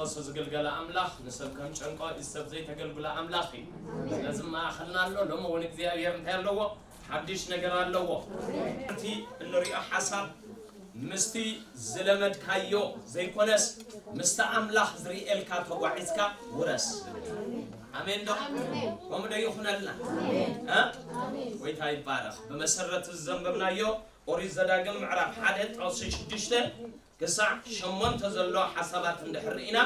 ንሱ ዝግልገለ ኣምላኽ ንሰብ ከም ጨንቆ፣ እዚ ሰብ ዘይተገልግሎ ኣምላኽ እዩ። ስለዚ ማእኸልና ኣሎ። ሎሚ እውን እግዚኣብሔር እንታይ ኣለዎ? ሓድሽ ነገር ኣለዎ። እቲ እንሪኦ ሓሳብ ምስቲ ዝለመድካዮ ዘይኮነስ፣ ምስቲ ኣምላኽ ዝርእየልካ ተጓዒዝካ ውረስ። ኣሜን ዶ? ከምኡ ዶ ይኹነልና? እ? ጎይታ ይባረኽ። ብመሰረት እዚ ዘንበብናዮ ኦሪት ዘዳግም ምዕራፍ ሓደ ጥቕሲ ሽዱሽተ ክሳዕ ሸሞንተ ዘሎ ሓሳባት እንድሕር ርኢና፣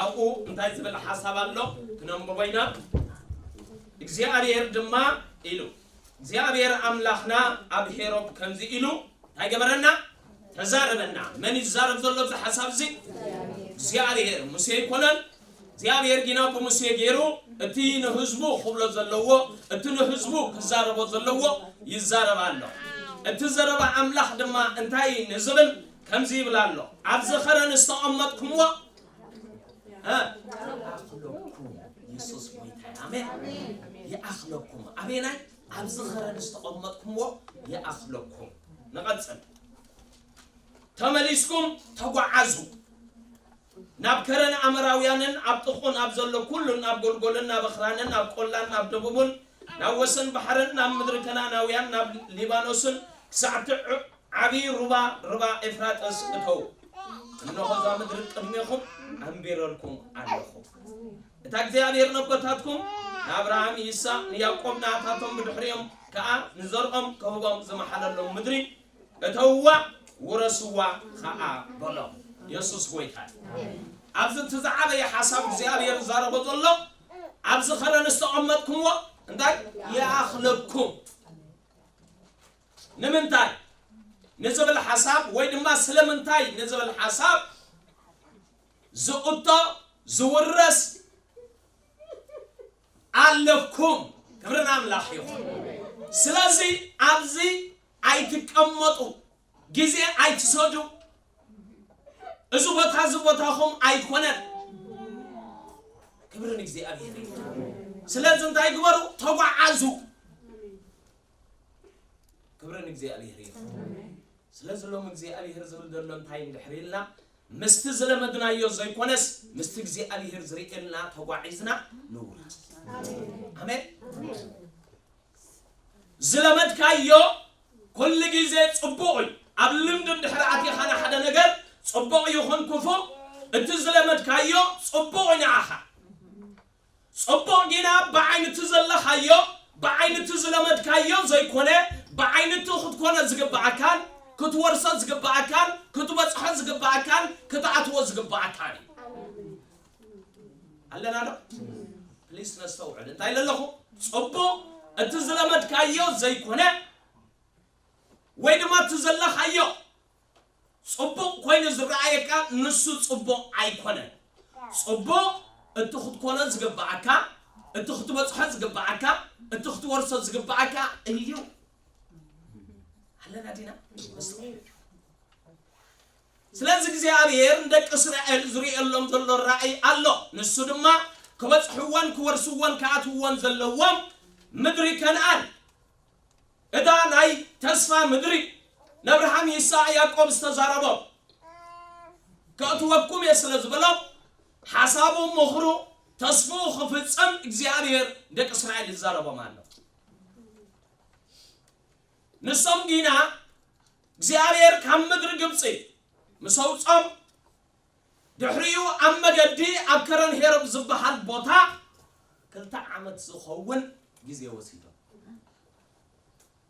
ኣብኡ እንታይ ዝብል ሓሳብ ኣሎ? ክነንብቦ ኢና። እግዚኣብሔር ድማ ኢሉ፣ እግዚኣብሔር ኣምላኽና ኣብ ሄሮብ ከምዚ ኢሉ እንታይ ገበረና? ተዛረበና። መን ይዛረብ ዘሎ ኣብዚ ሓሳብ እዚ? እግዚኣብሔር። ሙሴ ኣይኮነን? እግዚኣብሔር ጊና ብሙሴ ገይሩ እቲ ንህዝቡ ክብሎ ዘለዎ፣ እቲ ንህዝቡ ክዛረቦ ዘለዎ ይዛረብ ኣሎ። እቲ ዘረባ ኣምላኽ ድማ እንታይ ንዝብል ከምዚ ይብል ኣሎ፣ ኣብዚ ኸረን ዝተቐመጥኩምዎ እ? ይኣኽለኩም። የሱስ ጎይታ እዩ። ኣሜን። ይኣኽለኩም። ኣበየናይ? ኣብዚ ኸረን ዝተቐመጥኩምዎ ይኣኽለኩም። ንቐጽል። ተመሊስኩም ተጓዓዙ። ናብ ከረን ኣመራውያንን ኣብ ጥቑን ኣብ ዘሎ ኩሉን፣ ናብ ጎልጎልን ናብ ኣኽራንን፣ ናብ ቆላን ናብ ደቡብን፣ ናብ ወሰን ባሕርን፣ ናብ ምድሪ ከነኣናውያን፣ ናብ ሊባኖስን፣ ክሳዕ እቲ ዕ-፣ ዓብዪ ሩባ፣ ሩባ ኤፍራጥስ እተዉ። እንሆ እዛ ምድሪ ቅድሜኹም ኣንቢረልኩም ኣለኹ። እታ እግዚኣብሔር ነቦታትኩም ንኣብርሃም፣ ይስሐቅ፣ ንያዕቆብ፣ ንኣታቶም ብድሕሪኦም ከኣ ንዘርኦም ክህቦም ዝመሓለሎም ምድሪ እተውዋ፣ ውረስዋ ኸኣ በሎም። የሱስ ጐይታ እዩ። ኣብዚ እቲ ዝዓበየ ሓሳብ እግዚኣብሔር ዝዛረቦ ዘሎ፣ ኣብዚ ኸረን ዝተቐመጥኩምዎ እንታይ ይኣኽለኩም? ንምንታይ ንዝብል ሓሳብ ወይ ድማ ስለምንታይ ንዝብል ሓሳብ ዝእቶ ዝውረስ ኣለኩም። ክብሪ ንኣምላኽ ይኹን። ስለዚ ኣብዚ ኣይትቀመጡ፣ ግዜ ኣይትሰዱ። እዚ ቦታ እዚ ቦታኹም ኣይኮነን። ክብሪ ንእግዚኣብሔር ይኹን። ስለዚ እንታይ ግበሩ? ተጓዓዙ። ክብሪ ንእግዚኣብሔር ይኹን። ስለዚ ሎም እግዚኣብሔር ዝብል ዘሎ እንታይ እንድሕር ኢልና፣ ምስቲ ዝለመድናዮ ዘይኮነስ ምስቲ እግዚኣብሔር ዝርእየልና ተጓዒዝና ንውረስ። ኣሜን። ዝለመድካዮ ኩሉ ግዜ ጽቡቕ እዩ። ኣብ ልምዲ እንድሕር ኣቲኻ ንሓደ ነገር ጽቡቕ ይኹን ክፉእ፣ እቲ ዝለመድካዮ ጽቡቕ እዩ ንዓኻ። ጽቡቕ ጌና ብዓይኒ እቲ ዘለኻዮ፣ ብዓይኒ እቲ ዝለመድካዮ ዘይኮነ፣ ብዓይኒ እቲ ክትኮኖ ዝግብኣካን፣ ክትወርሶ ዝግብኣካን፣ ክትበጽሖ ዝግብኣካን፣ ክትኣትዎ ዝግብኣካን እዩ። ኣለና ዶ? ፕሊስ ነስተውዕል። እንታይ ኢለ ኣለኹ? ጽቡቕ እቲ ዝለመድካዮ ዘይኮነ፣ ወይ ድማ እቲ ዘለኻዮ ጽቡቕ ኮይኑ ዝረኣየካ ንሱ ጽቡቕ ኣይኮነን። ጽቡቕ እቲ ክትኮኖ ዝግብኣካ፣ እቲ ክትበጽሖ ዝግብኣካ፣ እቲ ክትወርሶ ዝግብኣካ እዩ። ኣለና ዲና? ስለዚ እግዚኣብሔር ንደቂ እስራኤል ዝርእየሎም ዘሎ ራእይ ኣሎ። ንሱ ድማ ክበጽሕዎን ክወርስዎን ክኣትውዎን ዘለዎም ምድሪ ከነኣን፣ እታ ናይ ተስፋ ምድሪ፣ ንኣብርሃም፣ ይስሐቅ፣ ያዕቆብ ዝተዛረቦም፣ ከእትወኩም እየ ስለ ዝበሎም፣ ሓሳቡ፣ ምኽሩ፣ ተስፍኡ ክፍጸም እግዚኣብሔር ደቂ እስራኤል ይዛረቦም ኣሎ። ንሶም ጊና እግዚኣብሔር ካብ ምድሪ ግብጺ ምስ ኣውጾም፣ ድሕሪኡ ኣብ መገዲ ኣብ ከረን ሄሮብ ዝበሃል ቦታ ክልተ ዓመት ዝኸውን ግዜ ወሲዶም።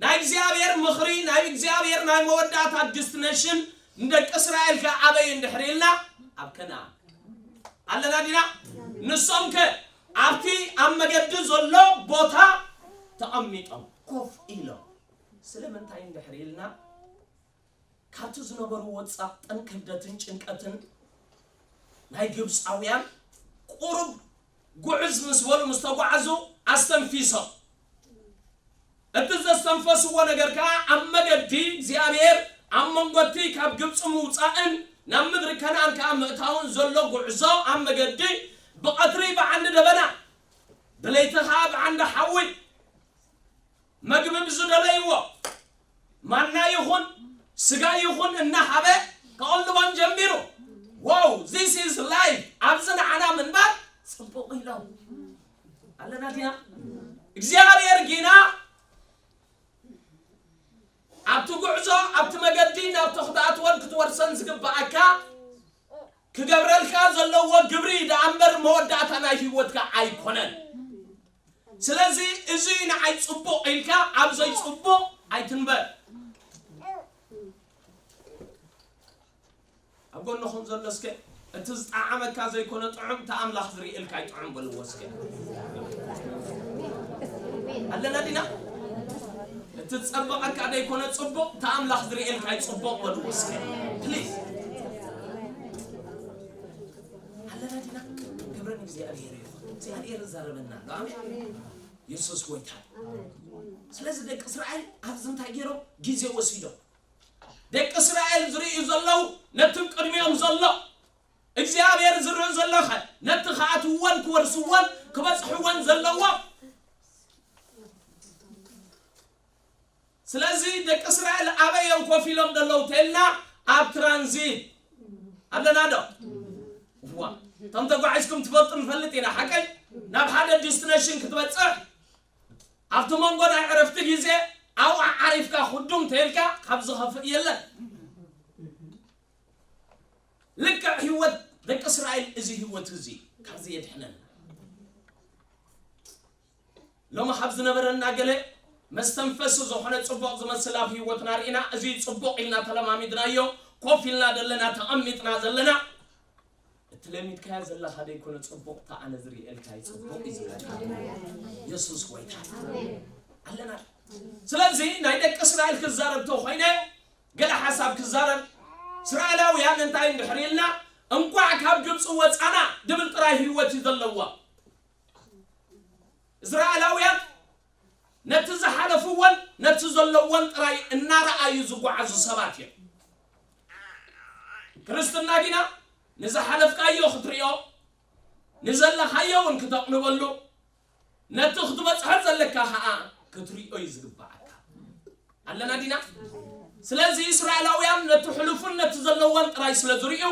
ናይ እግዚኣብሔር ምኽሪ፣ ናይ እግዚኣብሔር ናይ መወዳእታ ዲስቲኔሽን ንደቂ እስራኤል ከ ኣበይ እንድሕር ኢልና፣ ኣብ ከነኣን ኣለና ዲና? ንሶም ከ ኣብቲ ኣብ መገዲ ዘሎ ቦታ ተቐሚጦም ኮፍ ኢሎም። ስለምንታይ እንድሕር ኢልና፣ ካብቲ ዝነበርዎ ጸቕጥን ክብደትን ጭንቀትን ናይ ግብጻውያን ቁሩብ ጉዕዝ ምስ በሉ፣ ምስ ተጓዕዙ፣ ኣስተንፊሶም። እቲ ዘስተንፈስዎ ነገር ከኣ ኣብ መገዲ እግዚኣብሔር ኣብ መንጎ እቲ ካብ ግብጺ ምውጻእን ናብ ምድሪ ከነኣን ከኣ ምእታውን ዘሎ ጉዕዞ ኣብ መገዲ ብቐትሪ ብዓንዲ ደበና፣ ብለይቲ ከኣ ብዓንዲ ሓዊ መግቢ ብዝደለይዎ ማና ይኹን ስጋ ይኹን እናሃበ ከቐልቦም ጀሚሩ። Wow, this is life። ኣብዚ ንዓና ምንባር ጽቡቕ ኢሎም ኣለና ዲና? እግዚኣብሔር ጊና ኣብቲ ጉዕዞ፣ ኣብቲ መገዲ፣ ናብቲ ክትኣትወን ክትወርሰን ዝግብኣካ ክገብረልካ ዘለዎ ግብሪ ደኣ እምበር መወዳእታ ናይ ህይወትካ ኣይኮነን። ስለዚ እዚ ንዓይ ጽቡቕ ኢልካ ኣብ ዘይጽቡቕ ኣይትንበር። ኣብ ጎንኹም ዘሎ እስከ፣ እቲ ዝጠዓመካ ዘይኮነ ጥዑም፣ እቲ ኣምላኽ ዝርእየልካ እዩ ጥዑም በልዎ እስከ። ኣለና ዲና? እቲ ዝጸበቐካ ዘይኮነ ጽቡቕ፣ እቲ ኣምላኽ ዝርእየልካ እዩ ጽቡቕ በልዎ እስከ። ፕሊዝ። ኣለና ዲና? ክብሪ ንእግዚኣብሔር ይኹን። እግዚኣብሔር ይዛረበና ኣሎ። ኣሜን። የሱስ ጎይታ። ስለዚ ደቂ እስራኤል ኣብዚ እንታይ ገይሮም? ግዜ ወሲዶም። ደቂ እስራኤል ዝርእዩ ዘለዉ ነቲ ቅድሚኦም ዘሎ፣ እግዚኣብሔር ዝርኢ ዘሎኸ ነቲ ክኣትውዎን ክወርስዎን ክበጽሕዎን ዘለዎም። ስለዚ ደቂ እስራኤል ኣበይ እዮም ኮፍ ኢሎም ዘለዉ ተልና፣ ኣብ ትራንዚት ኣለና ዶ? እዋ፣ እቶም ተጓዒዝኩም ትፈልጡ ንፈልጥ ኢና። ሓቀይ፣ ናብ ሓደ ዲስቲኔሽን ክትበጽሕ ኣብቲ መንጎ ናይ ዕረፍቲ ግዜ ኣብኡ ዓሪፍካ ክዱም ተልካ ካብ ዝኸፍእ የለን። ልክዕ ህይወት ደቂ እስራኤል እዚ ህይወት እዚ ካብዚ የድሕነና። ሎሚ ካብ ዝነበረና ገለ መስተንፈሲ ዝኾነ ጽቡቕ ዝመስል ኣብ ህይወትና ርኢና፣ እዚ ጽቡቕ ኢልና ተለማሚድናዮ፣ ኮፍ ኢልና ዘለና፣ ተቐሚጥና ዘለና፣ እቲ ለሚድካዮ ዘለኻ ደይኮነ ጽቡቕ፣ እቲ ኣነ ዝርእየልካ እዩ ጽቡቕ እዩ ዝብለካ። የሱስ ጎይታ ኣለና። ስለዚ ናይ ደቂ እስራኤል ክዛረብ ተኾይነ፣ ገለ ሓሳብ ክዛረብ፣ እስራኤላውያን እንታይ እንድሕር ኢልና፣ እንቋዕ ካብ ግብጺ ወጻና ድብል ጥራይ ህይወት እዩ ዘለዎም። እስራኤላውያን ነቲ ዝሓለፍዎን ነቲ ዘለዎን ጥራይ እናረኣዩ ዝጓዓዙ ሰባት እዮም። ክርስትና ግና ንዝሓለፍካዮ ክትሪኦ፣ ንዘለኻዮ እውን ክተቕንበሉ፣ ነቲ ክትበጽሖ ዘለካ ኸኣ ክትሪኦ እዩ ዝግብኣካ። ኣለና ዲና? ስለዚ እስራኤላውያን ነቲ ሕሉፍን ነቲ ዘለዎን ጥራይ ስለ ዝርእዩ፣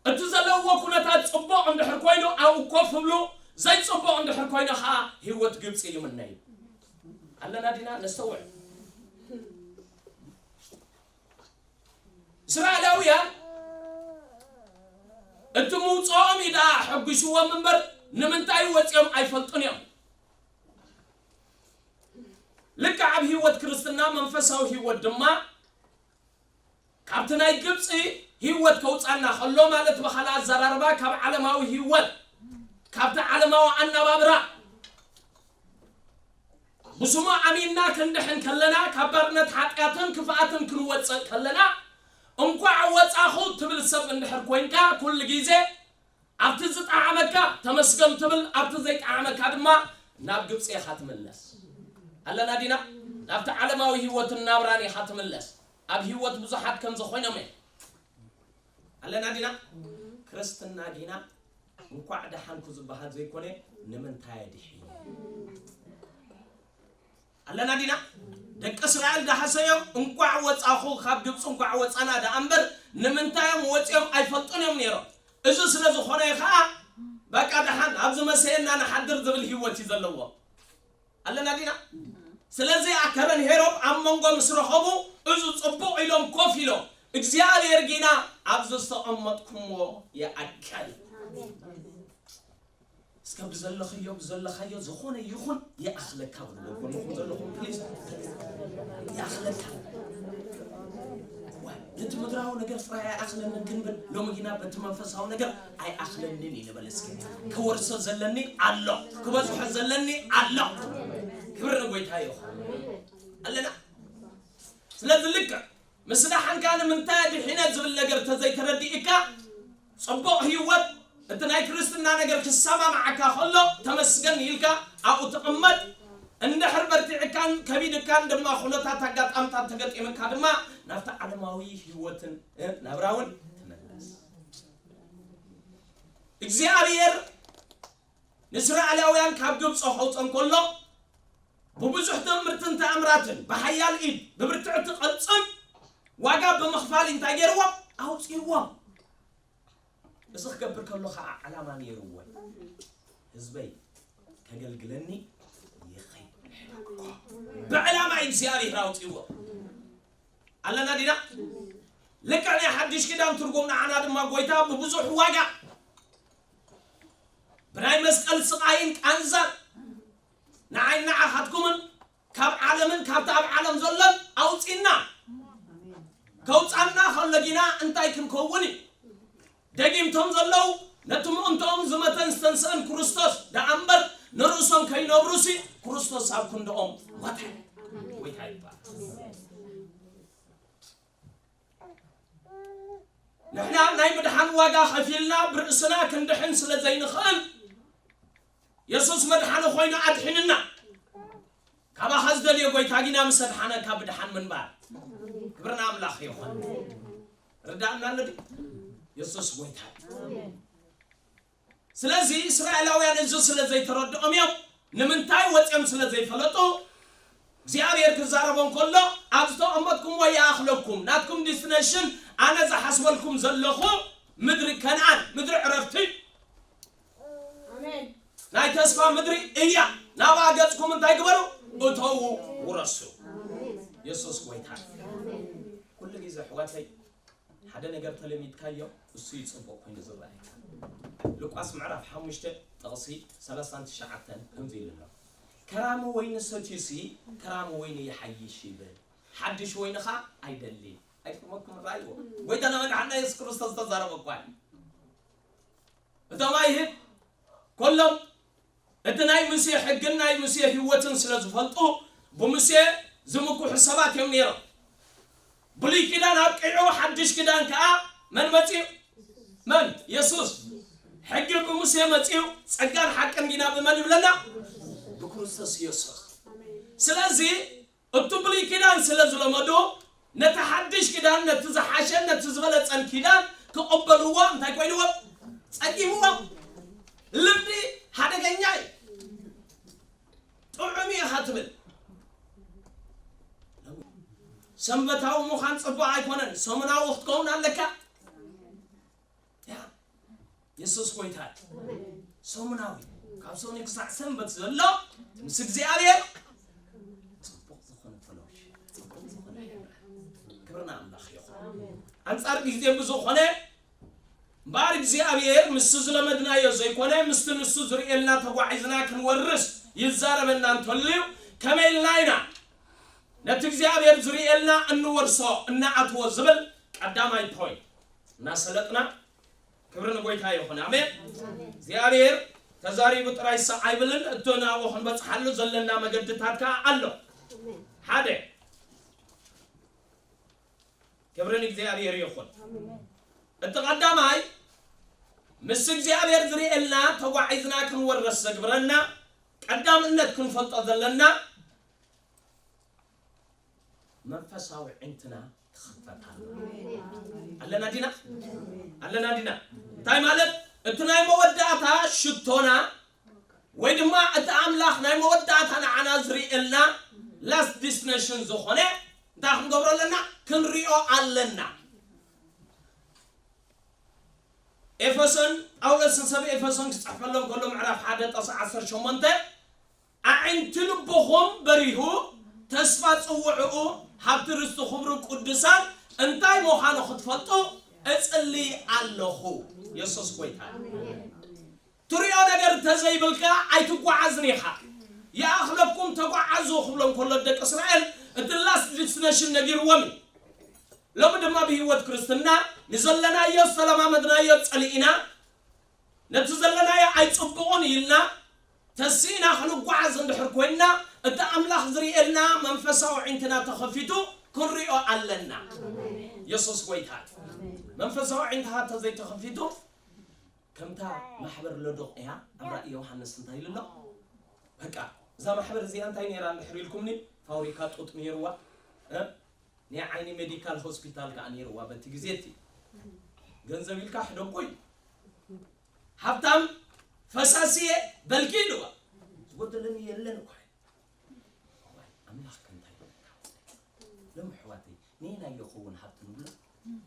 እቲ ዘለዎ ኩነታት ጽቡቕ እንድሕር ኮይኑ ኣብኡ ኮፍ ይብሉ፣ ዘይጽቡቕ እንድሕር ኮይኑ ኸኣ ህይወት ግብጺ ይምነዩ። ኣለና ዲና? ነስተውዕል። እስራኤላውያን እቲ ምውጽኦም እዩ ደኣ ኣሐጒስዎም እምበር፣ ንምንታይ ወጺኦም ኣይፈልጡን እዮም። ልክዕ ኣብ ህይወት ክርስትና፣ መንፈሳዊ ህይወት ድማ፣ ካብቲ ናይ ግብጺ ህይወት ከውጻና ከሎ፣ ማለት ብኻልእ ኣዘራርባ ካብ ዓለማዊ ህይወት፣ ካብቲ ዓለማዊ ኣነባብራ፣ ብስሙ ኣሚንና ክንድሕን ከለና፣ ካብ ባርነት ሓጢኣትን ክፍኣትን ክንወጽእ ከለና፣ እንቋዕ ወጻኹ ትብል ሰብ እንድሕር ኮይንካ፣ ኩሉ ግዜ ኣብቲ ዝጠዓመካ ተመስገን ትብል፣ ኣብቲ ዘይጠዓመካ ድማ ናብ ግብጺ ኢኻ ትምለስ። ኣለና ዲና? ናብቲ ዓለማዊ ህይወትን ናብራን ኢኻ ትምለስ። ኣብ ህይወት ብዙሓት ከምዚ ኮይኖም እዮም። ኣለና ዲና? ክርስትና ዲና? እንቋዕ ደሓንኩ ዝበሃል ዘይኮነ፣ ንምንታይ ኣድሒኑ? ኣለና ዲና? ደቂ እስራኤል ዳሕሰዮም፣ እንቋዕ ወጻኹ ካብ ግብጺ፣ እንቋዕ ወጻና ደኣ እምበር፣ ንምንታይ እዮም ወጺኦም ኣይፈልጡን እዮም ነይሮም። እዚ ስለ ዝኾነ እዩ ኸኣ፣ በቃ ደሓን ኣብዚ መሰየና ንሓድር ዝብል ህይወት እዩ ዘለዎ። ኣለና ዲና? ስለዚ ኣከረን ሄሮም ኣብ መንጎ ምስ ረኸቡ፣ እዚ ጽቡቕ ኢሎም ኮፍ ኢሎም፣ እግዚኣብሔር ጊና ኣብዚ ዝተቐመጥኩምዎ ይኣክል። እስከ ብዘለኽዮ፣ ብዘለኻዮ ዝኾነ ይኹን ይኣኽለካ በሉ። ጎንኹም ዘለኹም ፕሊዝ፣ ይኣኽለካ። ዋይ፣ ነቲ ምድራዊ ነገር ጥራይ ኣይኣኽለንን ክንብል፣ ሎሚ ግና በቲ መንፈሳዊ ነገር ኣይኣኽለንን እዩ ንበል እስከ። ክወርሶ ዘለኒ ኣሎ፣ ክበዝሖ ዘለኒ ኣሎ። ክብሪ ንጎይታ ይኹን። ኣለና። ስለዚ ልክዕ ምስ ደሓንካ ንምንታይ ድሒነ ዝብል ነገር ተዘይተረዲእካ፣ ጽቡቕ ህይወት፣ እቲ ናይ ክርስትና ነገር ክሰማማዓካ ከሎ፣ ተመስገን ኢልካ ኣብኡ ትቕመጥ። እንድሕር በርቲዕካን ከቢድካን ድማ፣ ኩነታት ኣጋጣምታት ተገጢምካ ድማ፣ ናብቲ ዓለማዊ ህይወትን፣ እ፣ ናብራ እውን ትምለስ። እግዚኣብሔር ንእስራኤላውያን ካብ ግብፂ ከውፀን ከሎ፣ ብብዙሕ ትእምርትን ተኣምራትን፣ ብሓያል ኢድ፣ ብብርትዕቲ ቅልፅም፣ ዋጋ ብምኽፋል እንታይ ገይርዎም? ኣውፂእዎም። እዚ ክገብር ከሎ ከዓ ዓላማ ነይርዎ። ህዝበይ ከገልግለኒ ይኸይድ። ብዕላማ እግዚኣብሔር ኣውፅዎ። ኣለና ዲና? ልክዕ ናይ ሓድሽ ኪዳን ትርጉም ንዓና ድማ ጎይታ ብብዙሕ ዋጋ ብናይ መስቀል ስቓይን ቃንዛን ንዓይ ንዓኻትኩምን ካብ ዓለምን ካብቲ ኣብ ዓለም ዘሎን ኣውፂና። ከውፃና ከሎ ጊና እንታይ ክንከውን እዩ? ደጊምቶም ዘለዉ ነቲ ምእንትኦም ዝመተን ዝተንስአን ክርስቶስ ደኣ እምበር ንርእሶም ከይነብሩሲ ክርስቶስ ኣብ ክንድኦም ሞተ። ጎይታ ይባል። ንሕና ናይ ምድሓን ዋጋ ከፊልና ብርእስና ክንድሕን ስለ ዘይንኽእል የሱስ መድሓኒ ኮይኑ ኣድሒንና። ካባኻ ዝደልዮ ጎይታ ጊና ምስ ኣድሓነካ ብድሓን ምንባር። ክብርና ኣምላኽ ይኹን። ርዳእና ኣሎ ድዩ? የሱስ ጎይታ እዩ። ስለዚ እስራኤላውያን እዚ ስለ ዘይተረድኦም እዮም። ንምንታይ ወፅኦም ስለ ዘይፈለጡ እግዚኣብሔር ክዛረቦም ከሎ ኣብ ዝተቐመጥኩምዎ ይኣኽለኩም፣ ናትኩም ዲስቲኔሽን ኣነ ዝሓስበልኩም ዘለኹ ምድሪ ከነኣን ምድሪ ዕረፍቲ ናይ ተስፋ ምድሪ እያ። ናብኣ ገጽኩም እንታይ ግበሩ? እተዉ፣ ውረሱ። የሱስ ጎይታ። ኩሉ ግዜ ኣሕዋተይ ሓደ ነገር ተለሚድካዮ እሱ እዩ ጽቡቕ ኮይኑ ዝረኣየካ። ሉቃስ ምዕራፍ ሓሙሽተ ጥቕሲ ሰላሳን ትሽዓተን ከምዚ ኢሉ ኣሎ። ከራሚ ወይኒ ሰትዩሲ ከራሚ ወይኒ ይሓይሽ ይብል፣ ሓድሽ ወይኒ ኸኣ ኣይደልን። ኣይጥመኩም ራእይዎ። ጎይታና መድሓና የሱስ ክርስቶስ ዝተዛረበ እኳ እዩ። እቶም ኣይሁድ ኮሎም እቲ ናይ ሙሴ ሕግን ናይ ሙሴ ህይወትን ስለ ዝፈልጡ ብሙሴ ዝምኩሑ ሰባት እዮም ነይሮም። ብሉይ ኪዳን ኣብቂዑ ሓድሽ ኪዳን ከኣ መን መጺኡ? መን? የሱስ። ሕጊ ብሙሴ መጺኡ፣ ጸጋን ሓቅን ጊና ብመን ይብለና? ብክርስቶስ የሱስ። ስለዚ እቲ ብሉይ ኪዳን ስለ ዝለመዱ ነቲ ሓድሽ ኪዳን ነቲ ዝሓሸን ነቲ ዝበለጸን ኪዳን ክቕበልዎ እንታይ ኮይንዎም? ጸጊምዎም። ልምዲ ሓደገኛ እዩ። ጥዑም እዩ ኢኻ ትብል። ሰንበታዊ ምዃን ጽቡቕ ኣይኮነን። ሰሙናዊ ክትከውን ኣለካ። ያ፣ የሱስ ጎይታ እዩ። ሰሙናዊ፣ ካብ ሰሙን ክሳዕ ሰንበት ዘሎ ምስ እግዚኣብሔር ጽቡቕ ዝኾነ ፈሎሽ፣ ጽቡቕ ዝኾነ ክብርና ኣምላኽ ይኹን። ኣንጻር ግዜ ብዝኾነ እምበኣር እግዚኣብሔር ምስቲ ዝለመድናዮ ዘይኮነ ምስቲ ንሱ ዝርእየልና ተጓዒዝና ክንወርስ ይዛረበና እንተልዩ ከመይ ኢልና ኢና ነቲ እግዚኣብሔር ዝርእየልና እንወርሶ እናኣትዎ ዝብል ቀዳማይ ፖይንት እናሰለጥና ክብሪ ንጎይታ ይኹን። ኣሜን። እግዚኣብሔር ተዛሪቡ ጥራይ ሰ ኣይብልን፣ እቶ ናብኡ ክንበጽሓሉ ዘለና መገድታት ከኣ ኣሎ። ሓደ ክብሪ ንእግዚኣብሔር ይኹን። እቲ ቀዳማይ ምስ እግዚኣብሔር ዝርእየልና ተጓዒዝና ክንወርስ ዘግብረና ቀዳምነት ክንፈልጦ ዘለና መንፈሳዊ ዕንትና ክኽፈት ኣሎ። ኣለና ዲና? ኣለና ዲና? እንታይ ማለት? እቲ ናይ መወዳእታ ሽቶና ወይ ድማ እቲ ኣምላኽ ናይ መወዳእታ ንዓና ዝርእየልና ላስት ዲስቲኔሽን ዝኾነ እንታይ ክንገብሮ ኣለና? ክንሪኦ ኣለና። ኤፌሶን፣ ጳውሎስ ንሰብ ኤፌሶን ክጽሕፈሎም ከሎ ምዕራፍ ሓደ ጥቕሲ ዓሰርተ ሸሞንተ ኣዒንቲ ልብኹም በሪሁ ተስፋ ጽውዕኡ ሃብቲ ርስቲ ክብሪ ቅዱሳን እንታይ ምዃኑ ክትፈልጡ እጽሊ ኣለኹ። የሱስ ጎይታ። ትሪኦ ነገር እንተዘይብልካ ኣይትጓዓዝን ኢኻ። ይኣኽለኩም ተጓዓዙ ክብሎም ከሎ ደቂ እስራኤል እቲ ላስት ዲስቲኔሽን ነጊርዎም እዩ። ሎሚ ድማ ብህይወት ክርስትና ንዘለናዮ ዝተለማመድናዮ ጸሊእና ነቲ ዘለናዮ ኣይጽቡቕን ኢልና ተሲእና ክንጓዓዝ እንድሕር ኮይንና እቲ ኣምላኽ ዝርእየልና መንፈሳዊ ዒንትና ተኸፊቱ ክንሪኦ ኣለና። የሱስ ጎይታ። መንፈሳዊ ዒንትኻ እንተዘይተኸፊቱ ከምታ ማሕበር ሎዶቅያ ኣብ ራእይ ዮሃንስ እንታይ ኢሉ ኣሎ? በቃ እዛ ማሕበር እዚኣ እንታይ ነይራ እንድሕር ኢልኩምኒ ፋብሪካ ጡጥ ነይርዋ እ? ናይ ዓይኒ ሜዲካል ሆስፒታል ከዓ ነይርዋ በቲ ግዜ እቲ ገንዘብ ኢልካ ሕደጎ እዩ። ሃብታም ፈሳሲየ በልኪ ኢልዋ ዝጎደለኒ የለን እኳ እዩ። እዋይ፣ ኣምላኽ ከ እንታይ ይብለካ? ሎም ኣሕዋተይ ነየናይ ይኸውን ሃብቲ ንብሎ?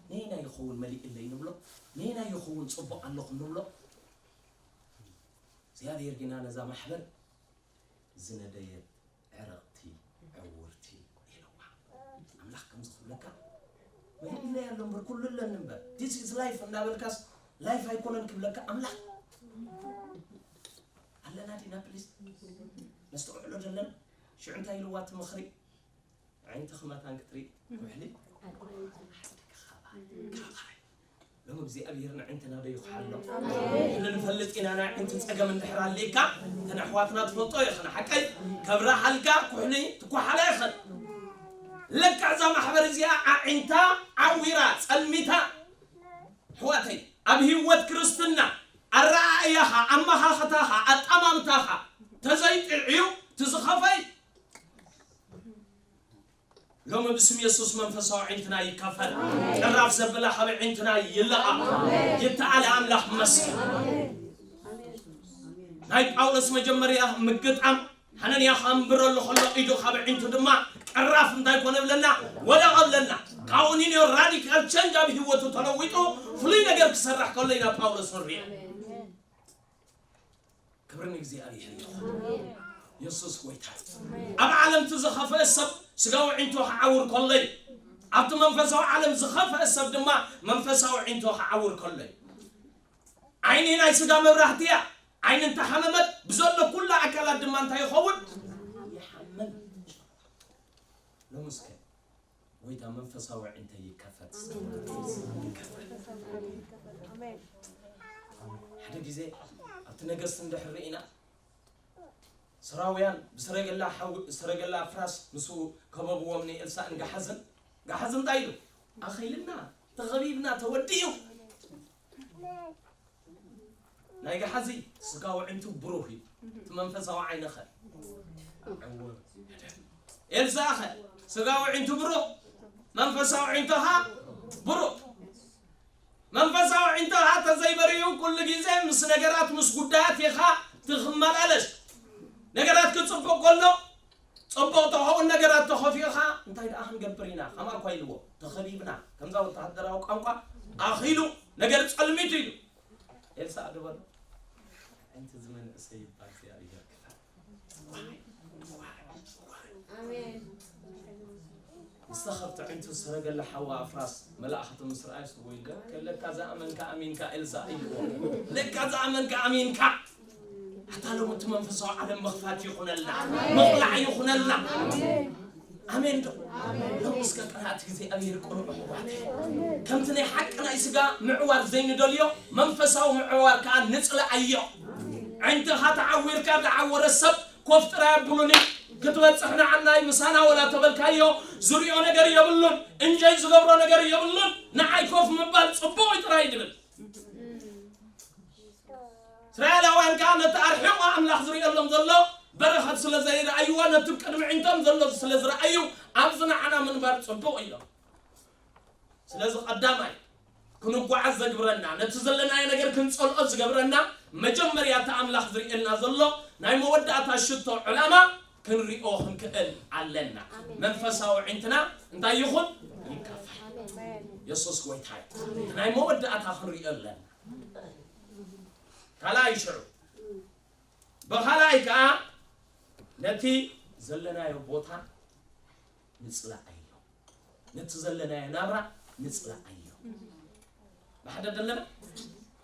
ነየናይ ይኸውን መሊእለይ ንብሎ? ነየናይ ይኸውን ጽቡቕ ኣለኹም ንብሎ? እግዚኣብሔር ግና ነዛ ማሕበር ዝነደየት ዕርቕቲ ዕውርቲ ኢልዋ። ኣምላኽ ከምዚ ክብለካ መሊእለይ ኣሎ እምበር ኩሉ ኣለኒ እምበር፣ this is life እንዳበልካስ ላይፍ ኣይኮነን ክብለካ ኣምላኽ። ኣለና ዲና ፕሊስ? ነስተውዕሎ ዘለና? ሽዑ እንታይ ኢልዋ እቲ ምኽሪ? ኣዒንትኺ መታን ክትርኢ፣ ኩሕሊ ካባይ። ሎሚ እግዚኣብሔር ንዕንትና ዶ ይኹሓሎ? ኩሉ ንፈልጥ ኢና፣ ናይ ኣዒንቲ ጸገም እንድሕር ኣልካ፣ እተን ኣሕዋትና ትፈልጦ ኢኽን፣ ሓቀይ? ከብራሃልካ ኩሕሊ ትኳሓላ ኢኽን። ለክዕ እዛ ማሕበር እዚኣ ኣዒንታ ዓዊራ፣ ጸልሚታ፣ ኣሕዋተይ፣ ኣብ ህይወት ክርስትና ኣረኣእያኻ፣ ኣመኻኽታኻ፣ ኣጠማምታኻ ተዘይጥዕዩ፣ እቲ ዝኸፈይ ሎሚ ብስም የሱስ መንፈሳዊ ኣዒንትና ይከፈት። ቅራፍ ዘብላ ካብ ኣዒንትና ይለኣ። ይተኣለ ኣምላኽ መስል። ናይ ጳውሎስ መጀመርያ ምግጣም፣ ሓነንያ ከንብረሉ ከሎ ኢዱ ካብ ኣዒንቱ ድማ ቅራፍ እንታይ ኮነ ብለና? ወደቐ ብለና። ካብኡ ንዮ ራዲካል ቸንጅ ኣብ ህይወቱ ተለዊጡ ፍሉይ ነገር ክሰርሕ ከሎ ኢና ጳውሎስ ንሪኦ። ክብሪ ንእግዚኣብሔር ይኹን። የሱስ ጎይታ እዩ። ኣብ ዓለም እቲ ዝኸፍአ ሰብ ስጋዊ ኣዒንቱ ክዓውር ከሎ እዩ። ኣብቲ መንፈሳዊ ዓለም ዝኸፍአ ሰብ ድማ መንፈሳዊ ኣዒንቱ ክዓውር ከሎ እዩ። ዓይኒ ናይ ስጋ መብራህቲ እያ። ዓይኒ እንተሓመመት ብዘሎ ኩሉ ኣካላት ድማ እንታይ ይኸውን? ይሓምም። ሎምስከ ጎይታ መንፈሳዊ ኣዒንተይ ይከፈት። ሓደ ግዜ ኣብቲ ነገስት እንድሕር ርኢና፣ ሰራውያን ብሰረገላ ሓው-፣ ሰረገላ ኣፍራስ ምስኡ ከበብዎም ንኤልሳእን ገሓዝን። ገሓዝ እንታይ ኢሉ? ኣኺልና፣ ተኸቢብና፣ ተወዲኡ። ናይ ገሓዚ ስጋዊ ኣዒንቱ ብሩህ እዩ። እቲ መንፈሳዊ ዓይንኸ? ኤልሳእኸ? ስጋዊ ኣዒንቱ ብሩህ፣ መንፈሳዊ ኣዒንቱ ኸዓ ብሩህ። መንፈሳዊ ኣዒንቱ ኸዓ ተዘይበርዩ ኩሉ ግዜ ምስ ነገራት፣ ምስ ጉዳያት ኢኻ ትኽመላለስ። ነገራት ክጽቡቕ ከሎ ጽቡቕ ተኸውን፣ ነገራት ተኸፊኡ ኸዓ እንታይ ደኣ ክንገብር ኢና? ከማር እኳ ኢልዎ፣ ተኸቢብና፣ ከምዛ ወተሃደራዊ ቋንቋ ኣኺሉ፣ ነገር ጸልሚቱ ኢሉ። ኤልሳእ ዶ በሎ? ኣንቲ እዚ መንእሰይ ይባል እግዚኣብሔር ክፋል። ኣሜን። ንስኻ ኣብቲ ኣዒንቱ ሰረገላ ሓዋ ኣፍራስ መላእኽቲ ምስ ረኣዩስ፣ ወይ ለ-፣ ለካ ዝኣመንካ ኣሚንካ ኤልሳእ ኢልዎ። ለካ ዝኣመንካ ኣሚንካ። ኣታ ሎሚ እቲ መንፈሳዊ ዓለም ምኽፋት ይኹነልና፣ ምቕላዕ ይኹነልና። ኣሜን ዶ? ሎሚ እስከ ቅንኣት እግዚኣብሔር ቅኑዕ ኣሕዋት። ከምቲ ናይ ሓቂ ናይ ስጋ ምዕዋር ዘይንደልዮ፣ መንፈሳዊ ምዕዋር ከኣ ንጽልኣዮ። ኣዒንትኻ ተዓዊርካ፣ ዝዓወረ ሰብ ኮፍ ጥራይ ኣብሉኒ። ክትበጽሕ ንዓናይ ምሳና ወላ ተበልካዮ፣ ዝሪኦ ነገር የብሉን፣ እንጆይ ዝገብሮ ነገር የብሉን። ንዓይ ኮፍ ምባል ጽቡቕ እዩ ጥራይ ድብል። እስራኤላውያን ከኣ ነቲ ኣርሒቑ ኣምላኽ ዝርእየሎም ዘሎ በረኸት ስለ ዘይረኣይዎ፣ ነቲ ቅድሚ ኣዒንቶም ዘሎ ስለ ዝረኣዩ፣ ኣብዚ ንዓና ምንባር ጽቡቕ ኢሎም። ስለዚ ቀዳማይ ክንጓዓዝ ዘግብረና፣ ነቲ ዘለናዮ ነገር ክንጸልኦ ዝገብረና፣ መጀመርያ እቲ ኣምላኽ ዝርእየልና ዘሎ ናይ መወዳእታ ሽቶ ዕላማ ክንሪኦ ክንክእል ኣለና። ኣሜን። መንፈሳዊ ኣዒንትና እንታይ ይኹን? ይከፈት። ኣሜን። የሱስ ጎይታ እዩ። ናይ መወዳእታ ክንሪኦ ኣለና። ካልኣይ ሽዑ፣ ብኻልኣይ ከኣ ነቲ ዘለናዮ ቦታ ንጽላኣዮ። ነቲ ዘለናዮ ናብራ ንጽላኣዮ። ብሓደ ደለና?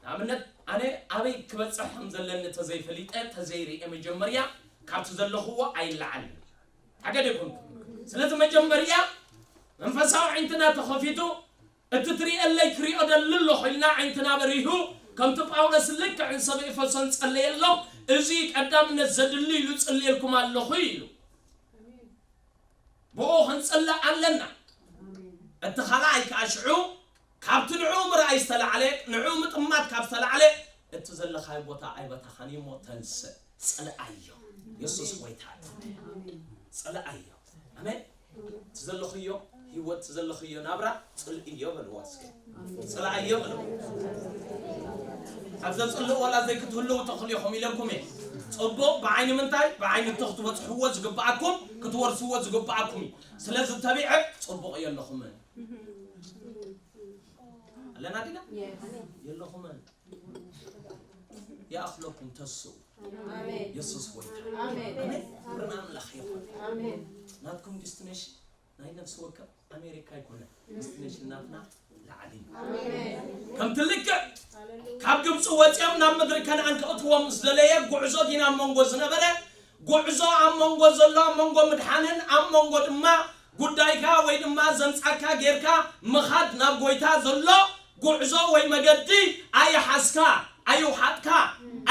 ንኣብነት፣ ኣነ ኣበይ ክበጽሕ ከም ዘለኒ ተዘይፈሊጠ፣ ተዘይርእየ መጀመርያ ካብቲ ዘለኽዎ ኣይለዓልን። ሓገድ ይኹን። ስለዚ መጀመርያ መንፈሳዊ ኣዒንትና ተኸፊቱ፣ እቲ ትርእየለይ ክሪኦ ደሊ ኣለኹ ኢልና ኣዒንትና በሪሁ፣ ከምቲ ጳውሎስ ልክዕ ንሰብ ኤፌሶን ጸለየሎም፣ እዚ ቀዳምነት ዘድሊ ኢሉ ጽልየልኩም ኣለኹ ኢሉ። ብኡ ክንጽላእ ኣለና። እቲ ካልኣይ ከኣ ሽዑ ካብቲ ንዕኡ ምርኣይ ዝተላዕለ፣ ንዕኡ ምጥማት ካብ ዝተላዕለ፣ እቲ ዘለኻዮ ቦታ ኣይበታኻን እዩ እሞ ተንስእ፣ ጽልኣዮ። የሱስ ጎይታ እዩ። ጽልኣዮ። ኣሜን። እቲ ዘለኽዮ ህይወት፣ እቲ ዘለኽዮ ናብራ ጽልእዮ በልዋ እስከ። ጽልኣዮ በልዋ። ኣብ ዘጽልእ ወላ ዘይክትህልዉ ተኽልኢኹም ኢለኩም እየ። ጽቡቕ ብዓይኒ ምንታይ? ብዓይኒ እቲ ክትበጽሕዎ ዝግብኣኩም፣ ክትወርስዎ ዝግብኣኩም እዩ። ስለዚ ተቢዐ ጽቡቕ እዮ ኣለኹም። ኣለና ዲና? የለኹምን? ይኣኽለኩም፣ ተስኡ። የሱስ ጎይታ። ኣሜን። ክብሪ ንኣምላኽ ይኹን። ናትኩም ዲስቲኔሽን ናይ ነፍሲ ወከፍ ኣሜሪካ ኣይኮነን። ዲስቲኔሽን ናትና ላዕሊ እዩ። ከምቲ ልክዕ ካብ ግብፂ ወፂኦም ናብ ምድሪ ከነኣን ከእትዎም ምስ ደለየ፣ ጉዕዞ ዲና ኣብ መንጎ ዝነበረ፣ ጉዕዞ ኣብ መንጎ ዘሎ፣ ኣብ መንጎ ምድሓንን ኣብ መንጎ ድማ ጉዳይካ ወይ ድማ ዘምጻካ ጌርካ ምኻድ ናብ ጎይታ ዘሎ ጉዕዞ ወይ መገዲ ኣይሓዝካ፣ ኣይውሓጥካ፣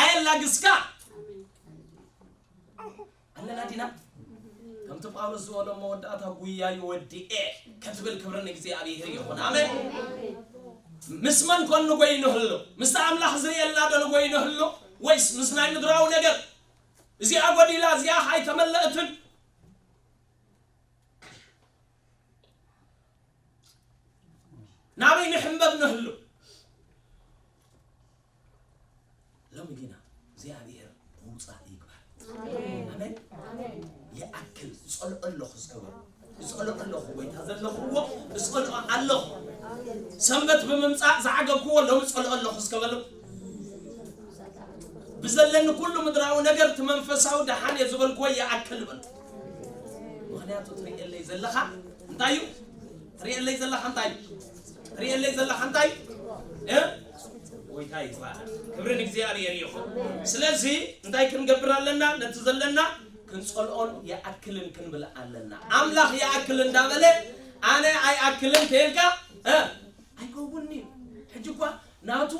ኣየላግስካ። ኣለና ዲና? ከምቲ ጳውሎስ ዝበሎ፣ መወዳእታ ጉያይ ወዲኤ ክትብል ክብሪ ንእግዚኣብሔር ይኹን። ኣሜን። ምስ መን ኮን ንጎይ ንህሉ? ምስቲ ኣምላኽ ዝርእየልና ዶ ንጎይ ንህሉ? ወይስ ምስ ናይ ምድራዊ ነገር? እዚኣ ጎዲላ፣ እዚኣ ኣይተመለእትን። ናበይ ንሕንበብ ንህሉ? ሎሚ ግና እግዚኣብሔር ምውፃእ ይግባር። ኣሜን። ይኣክል፣ ዝፀልኦ ኣለኹ እስከ በሉ። ዝፀልኦ ኣለኹ፣ ጎይታ ዘለኽዎ ዝፀልኦ ኣለኹ። ሰንበት ብምምፃእ ዝዓገብክዎ ሎሚ ዝፀልኦ ኣለኹ እስከ በሉ። ብዘለኒ ኩሉ ምድራዊ ነገር እቲ መንፈሳዊ ደሓን እየ ዝበልክዎ ይኣክል በሉ። ምኽንያቱ ትርእየለይ ዘለኻ እንታይ እዩ? ትርእየለይ ዘለኻ እንታይ እዩ? ትርእየለይ ዘለኻ እንታይ እዩ? እ? ጎይታ ይባረክ። ክብሪ ንእግዚኣብሔር ይኹን። ስለዚ እንታይ ክንገብር ኣለና? ነቲ ዘለና ክንጸልኦን ይኣክልን ክንብል ኣለና። ኣምላኽ ይኣክል እንዳበለ ኣነ ኣይኣክልን ተልካ፣ እ? ኣይከውንን'ዩ። ሕጂ እኳ ናቱ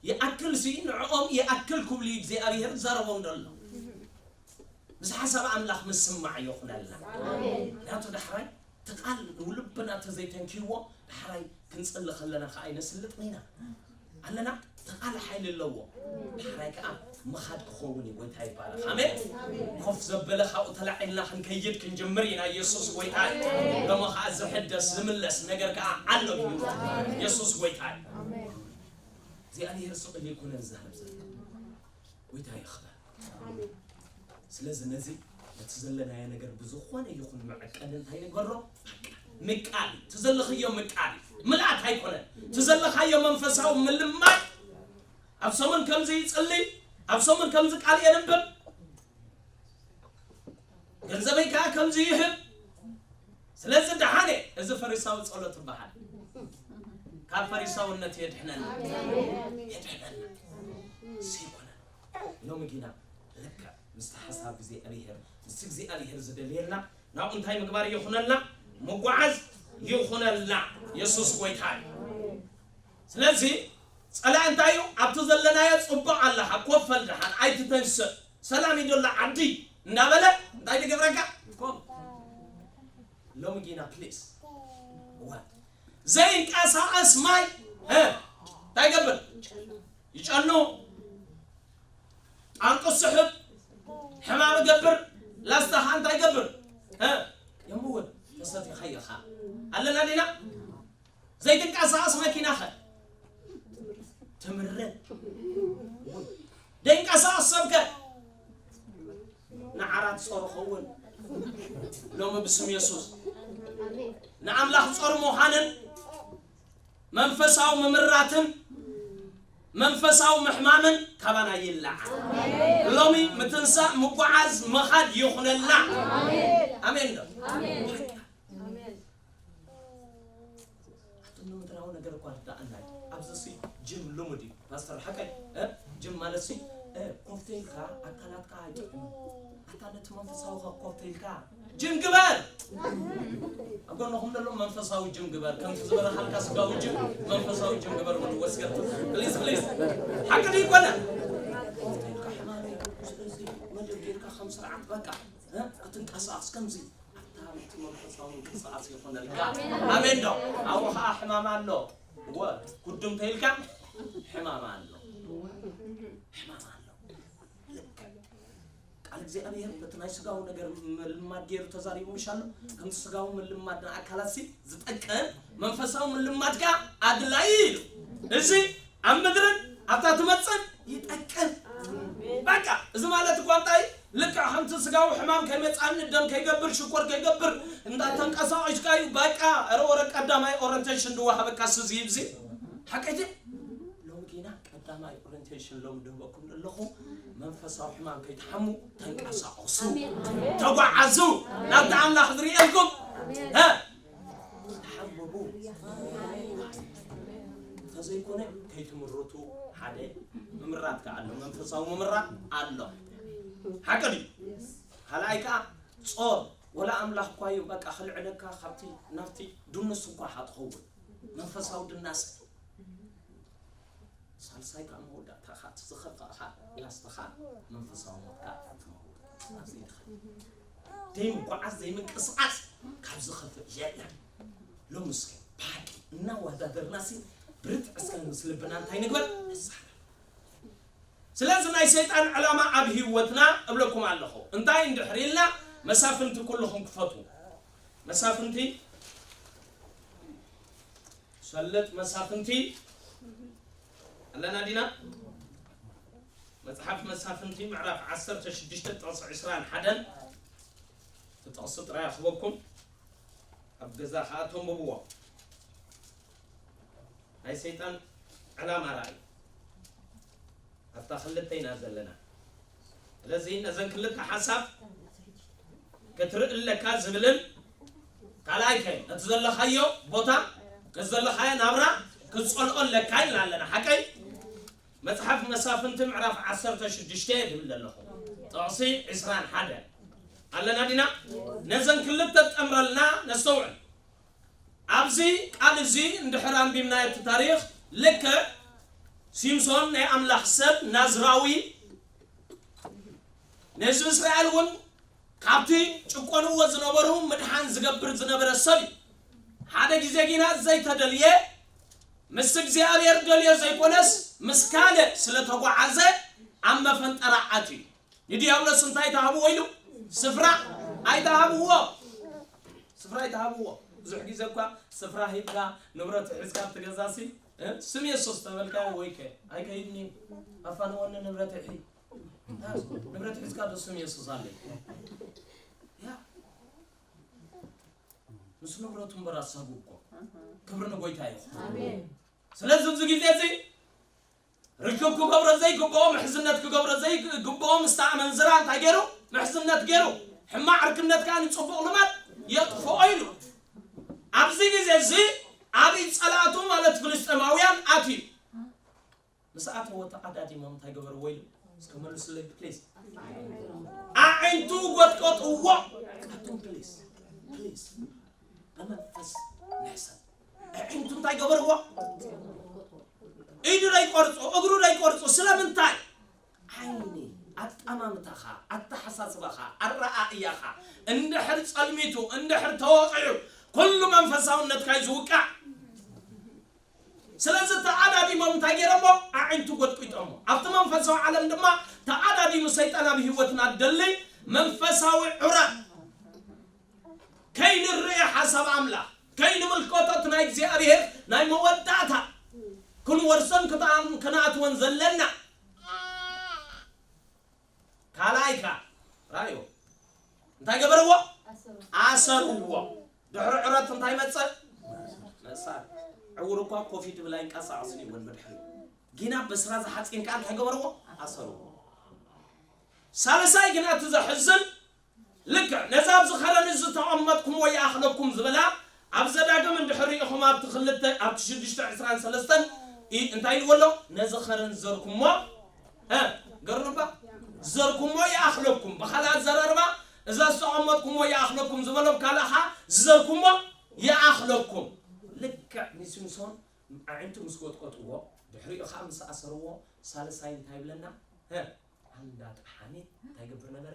ይኣክል ሲ ንዕኦም ይኣክል ክብሉ እዩ እግዚኣብሔር ዝዛረቦም ዘሎ። ምስ ሓሳብ ኣምላኽ ምስማዕ ይኹነልና። ኣሜን። ምኽንያቱ ዳሕራይ እቲ ቃል ንልብና ተዘይተንክይዎ ዳሕራይ ክንጽሊ ከለና ከኣ ኣይነስልጥን ኢና። ኣለና፣ እቲ ቃል ሓይሊ ኣለዎ። ዳሕራይ ከኣ ምኻድ ክኸውን እዩ። ጎይታ ይባረኽ። ኣሜን። ኮፍ ዘበለ ካብኡ ተላዒልና ክንከይድ ክንጅምር ኢና። ኢየሱስ ጎይታ እዩ። ደሞ ከኣ ዝሕደስ ዝምለስ ነገር ከኣ ኣሎ እዩ። ኢየሱስ ጎይታ እዩ። እግዚኣብሔር ስቕ ኢሉ ይኩነን ዝዛረብ ዘሎ። ጎይታ ይኽበር። ስለዚ ነዚ ነቲ ዘለናዮ ነገር ብዝኾነ ይኹን መዐቀኒ እንታይ ንገሮ? በቃ ምቃል እዩ። እቲ ዘለኽዮ ምቃል እዩ። ምልኣት ኣይኮነን። እቲ ዘለኻዮ መንፈሳዊ ምልማድ፣ ኣብ ሰሙን ከምዚ ይጽሊ፣ ኣብ ሰሙን ከምዚ ቃል የንብብ፣ ገንዘበይ ከኣ ከምዚ ይህብ። ስለዚ ደሓነ እዚ ፈሪሳዊ ጸሎት ይበሃል። ካብ ፈሪሳውነት የድሕነና። የድሕነና። ዘይኮነ። ሎሚ ግና ልክዕ ምስቲ ሓሳብ እግዚኣብሔር፣ ምስቲ እግዚኣብሔር ዝደልየልና ናብኡ እንታይ ምግባር ይኹነልና? ምጓዓዝ ይኹነልና። የሱስ ጎይታ እዩ። ስለዚ ጸላኢ እንታይ እዩ? ኣብቲ ዘለናዮ ጽቡቕ ኣለኻ፣ ኮፍ በል ደሓን፣ ኣይትተንስእ፣ ሰላም እዩ ዘሎ ዓዲ እንዳበለ እንታይ ዝገብረካ? ኮፍ። ሎሚ ጊና ፕሊስ። እዋ። ዘይንቀሳቐስ ማይ፣ እ፣ እንታይ ይገብር? ይጨኑ። ጣንጡ ስሕብ፣ ሕማም ይገብር። ላስታኻ እንታይ ይገብር? እ፣ የምውት። ተሰቲኻ ኢኻ። ኣለና ዲና? ዘይትንቀሳቐስ መኪና ኸ? ትምረ። ዘይንቀሳቐስ ሰብ ከ? ንዓራት ጾር ኸውን። ሎሚ ብስም የሱስ ንኣምላኽ ጾር ምዃንን መንፈሳዊ ምምራትን መንፈሳዊ ምሕማምን ካባና ይለዓል። ሎሚ ምትንሳእ፣ ምጉዓዝ፣ ምኻድ ይኹነልና። ኣሜን ዶ? ኣሜን። ኣሜን። ኣቱም ንምድራዊ ነገር እኳ ርዳእና እዩ። ኣብዚ ሲ ጅም ልሙድ እዩ። ፓስተር ሓቀይ፣ እ? ጅም ማለት ሲ፣ እ፣ ኮፍ ተይልካ ኣካላትካ ኣይጥዕም። ኣታ ነቲ መንፈሳዊ ኸ ኮፍ ተይልካ ጅም ግበር። ኣብ ጎንኹም ዘሎ መንፈሳዊ ጅም ግበር። ከምቲ ዝበረኻልካ ስጋዊ ጅም፣ መንፈሳዊ ጅም ግበር። ወዲ ወስገር። ፕሊዝ፣ ፕሊዝ። ሓቂ ድዩ ይኮነ? ኮፍ ተይልካ ሕማም እዩ። ስለዚ መደብ ጌርካ ከም ስርዓት በቃ፣ እ? ክትንቀሳቐስ ከምዚ ኣታ ነቲ መንፈሳዊ ምንቅስቓስ ይኹነልካ። ኣሜን ዶ? ኣብኡ ኸዓ ሕማም ኣሎ። እወ፣ ኩድም ተይልካ ሕማም ኣሎ። ሕማም ኣሎ። ልክዕ። ቃል እግዚኣብሔር በቲ ናይ ስጋዊ ነገር ምልማድ ገይሩ ተዛሪቡ ምሽ ኣሎ። ከምቲ ስጋዊ ምልማድ ንኣካላት ሲ ዝጠቅም፣ መንፈሳዊ ምልማድ ከኣ ኣድላዪ እዩ። እዚ ኣብ ምድርን ኣብታ ትመጽእን ይጠቅም። በቃ፣ እዚ ማለት እኳ እንታይ? ልክዕ ከምቲ ስጋዊ ሕማም ከይመጻኒ፣ ደም ከይገብር፣ ሽኮር ከይገብር፣ እንዳተንቀሳቐስካ እዩ። በቃ፣ ኧረ ወረ ቀዳማይ ኦሪንቴሽን ዝወሃበካ ሲ ዝህብ ሲ። ሓቀይቲ ሎም ጊና ቀዳማይ ኦሪንቴሽን ሎም ድህበኩም ኣለኹ። መንፈሳዊ ሕማም ከይትሓሙ ተንቀሳቐሱ፣ ተጓዓዙ፣ ናብቲ ኣምላኽ ዝርእየልኩም። እ፣ ተሓምሙ። እንተዘይኮነ ከይትምርቱ ሓደ ምምራት ከኣ ኣሎ፣ መንፈሳዊ ምምራት ኣሎ። ሓቂ ድዩ? ካልኣይ ከኣ ጾም፣ ወላ ኣምላኽ እኳ እዩ በቃ ክልዕለካ ካብቲ ናብቲ ድንስ እኳ ኢኻ ትኸውን። መንፈሳዊ ድናሰ። ሳልሳይ ከኣ መወዳእታ ከኣ እቲ ዝኸፍእ ከኣ ላስት ከኣ መንፈሳዊ ሞት ከኣ ትመውት። ኣብዚ ድኻ። ዘይምጉዓዝ ዘይምንቅስቓስ ካብ ዝኸፍእ የለን። ሎም እስከ ብሓቂ እናወዳደርናሲ ብርትዕ እስከ ምስ ልብና እንታይ ንግበር? ንስሓ። ስለዚ ናይ ሰይጣን ዕላማ ኣብ ህይወትና እብለኩም ኣለኹ። እንታይ እንድሕር ኢልና መሳፍንቲ ኩልኹም ክፈቱ። መሳፍንቲ ሰለጥ መሳፍንቲ ኣለና ዲና? መጽሓፍ መሳፍንቲ ምዕራፍ ዓሰርተ ሽዱሽተ ጥቕሲ ዕስራን ሓደን እቲ ጥቕሲ ጥራይ ኣኽበኩም። ኣብ ገዛ ከኣ ተንብብዎ። ናይ ሰይጣን ዕላማ ራእይ ኣብታ ክልተ ኢና ዘለና። ስለዚ ነዘን ክልተ ሓሳብ ክትርኢ ኣለካ ዝብልን ካልኣይ ከ ነቲ ዘለኻዮ ቦታ ነቲ ዘለኻዮ ናብራ ክትጸልኦ ኣለካ ኢልና ኣለና። ሓቀይ መጽሓፍ መሳፍንቲ ምዕራፍ ዓሰርተ ሽዱሽተ ድብል ኣለኹ ጥቕሲ ዕስራን ሓደ ኣለና ዲና? ነዘን ክልተ ጠምረልና ነስተውዕል። ኣብዚ ቃል እዚ እንድሕር ኣንቢብናዮ እቲ ታሪኽ ልክዕ ሲምሶን ናይ ኣምላኽ ሰብ ናዝራዊ ንህዝቢ እስራኤል እውን ካብቲ ጭቆንዎ ዝነበሩ ምድሓን ዝገብር ዝነበረ ሰብ እዩ። ሓደ ግዜ ጊና ዘይተደልየ ምስ እግዚኣብሔር ደልዮ ዘይኮነስ ምስ ካልእ ስለ ተጓዓዘ ኣብ መፈንጠራ ኣትዩ። ንዲያብሎስ እንታይ ተሃብዎ ኢሉ? ስፍራ ኣይተሃብዎ። ስፍራ ኣይተሃብዎ። ብዙሕ ግዜ እኳ ስፍራ ሂብካ ንብረት ሒዝካ ኣብቲ ገዛሲ እ? ስም የሱስ ተበልካ ወይከ ኣይከይድኒ ኣፋንወኒ ንብረት ይሒ ንብረት ሒዝካ ዶ ስም የሱስ ኣለይ ያ ምስ ንብረቱ እምበር ኣሳቡ እኮ ክብሪ ንጎይታ ይኹን። ስለዚ ኣብዚ ግዜ እዚ ርክብ ክገብሮ ዘይግብኦ ምሕዝነት ክገብሮ ዘይግብኦ ምስታ ኣመንዝራ እንታይ ገይሩ? ምሕዝነት ገይሩ። ሕማቕ ዕርክነት ከኣ ንጽቡቕ ልማድ የጥፍኦ ኢሉ። ኣብዚ ግዜ እዚ ኣብ ኢድ ጸላእቱ ማለት ፍልስጤማውያን ኣትዩ። ምስ ኣተወ ተዓዳዲሞም እንታይ ገበርዎ ኢሉ? እስከ መልሱለይ ፕሊዝ። ኣዒንቱ ጎጥቆጥዎ። ኣቱም ፕሊዝ ፕሊዝ ብመንፈስ ንሕሰብ። ኣዒንቱ እንታይ ገበርዎ? ኢዱ ደይቆርጹ እግሩ ደይቆርጹ። ስለምንታይ? ዓይኒ ኣጠማምታኻ ኣተሓሳስባኻ ኣረኣእያኻ እንድሕር ጸልሚቱ እንድሕር ተወቒዑ ኩሉ መንፈሳውነትካ እዩ ዝውቃዕ። ስለዚ ተዓዳዲሞም እንታይ ገይሮሞ? ኣዒንቱ ጎጥቂጦሞ። ኣብቲ መንፈሳዊ ዓለም ድማ ተዓዳዲሙ ሰይጣን ኣብ ህይወትና ደሊ መንፈሳዊ ዑራ ከይንርኢ ሓሳብ ኣምላኽ ከይንምልከቶ እቲ ናይ እግዚኣብሔር ናይ መወዳእታ ክንወርሶን ክተኣም- ክንኣትወን ዘለና ካልኣይካ ራዮ እንታይ ገበርዎ? ኣሰርዎ። ድሕሪ ዕረት እንታይ መጸ? መሳር። ዕውር እኳ ኮፊ ድብል ኣይንቀሳቐስን ይወን ብድሕሪ ጊና በስራ ዝሓፂን ከዓ እንታይ ገበርዎ? ኣሰርዎ። ሳልሳይ ግና እቲ ዘሕዝን ልክዕ ነዛ ኣብዚ ኸረን እዚ ተቐመጥኩሞ ይኣኽለኩም ዝበላ ኣብ ዘዳግም እንድሕር ርኢኹም ኣብቲ ክልተ ኣብቲ ሽዱሽተ ዕስራን ሰለስተን ኢ- እንታይ ኢልዎ ኣሎ? ነዚ ኸረን ዘርኩሞ እ፣ ገርባ ዘርኩሞ ይኣኽለኩም። ብኻልእ ኣዘራርባ እዛ ዝተቐመጥኩሞ ይኣኽለኩም ዝበሎም ካልእ ኸዓ ዝዘርኩሞ ይኣኽለኩም። ልክዕ ንሲምሶን ኣዒንቱ ምስ ጎጥቆጥዎ ድሕሪኡ ኸዓ ምስ ኣሰርዎ ሳልሳይ እንታይ ይብለና? እ፣ ኣንዳ ጠሓኒት እንታይ ይገብር ነበረ?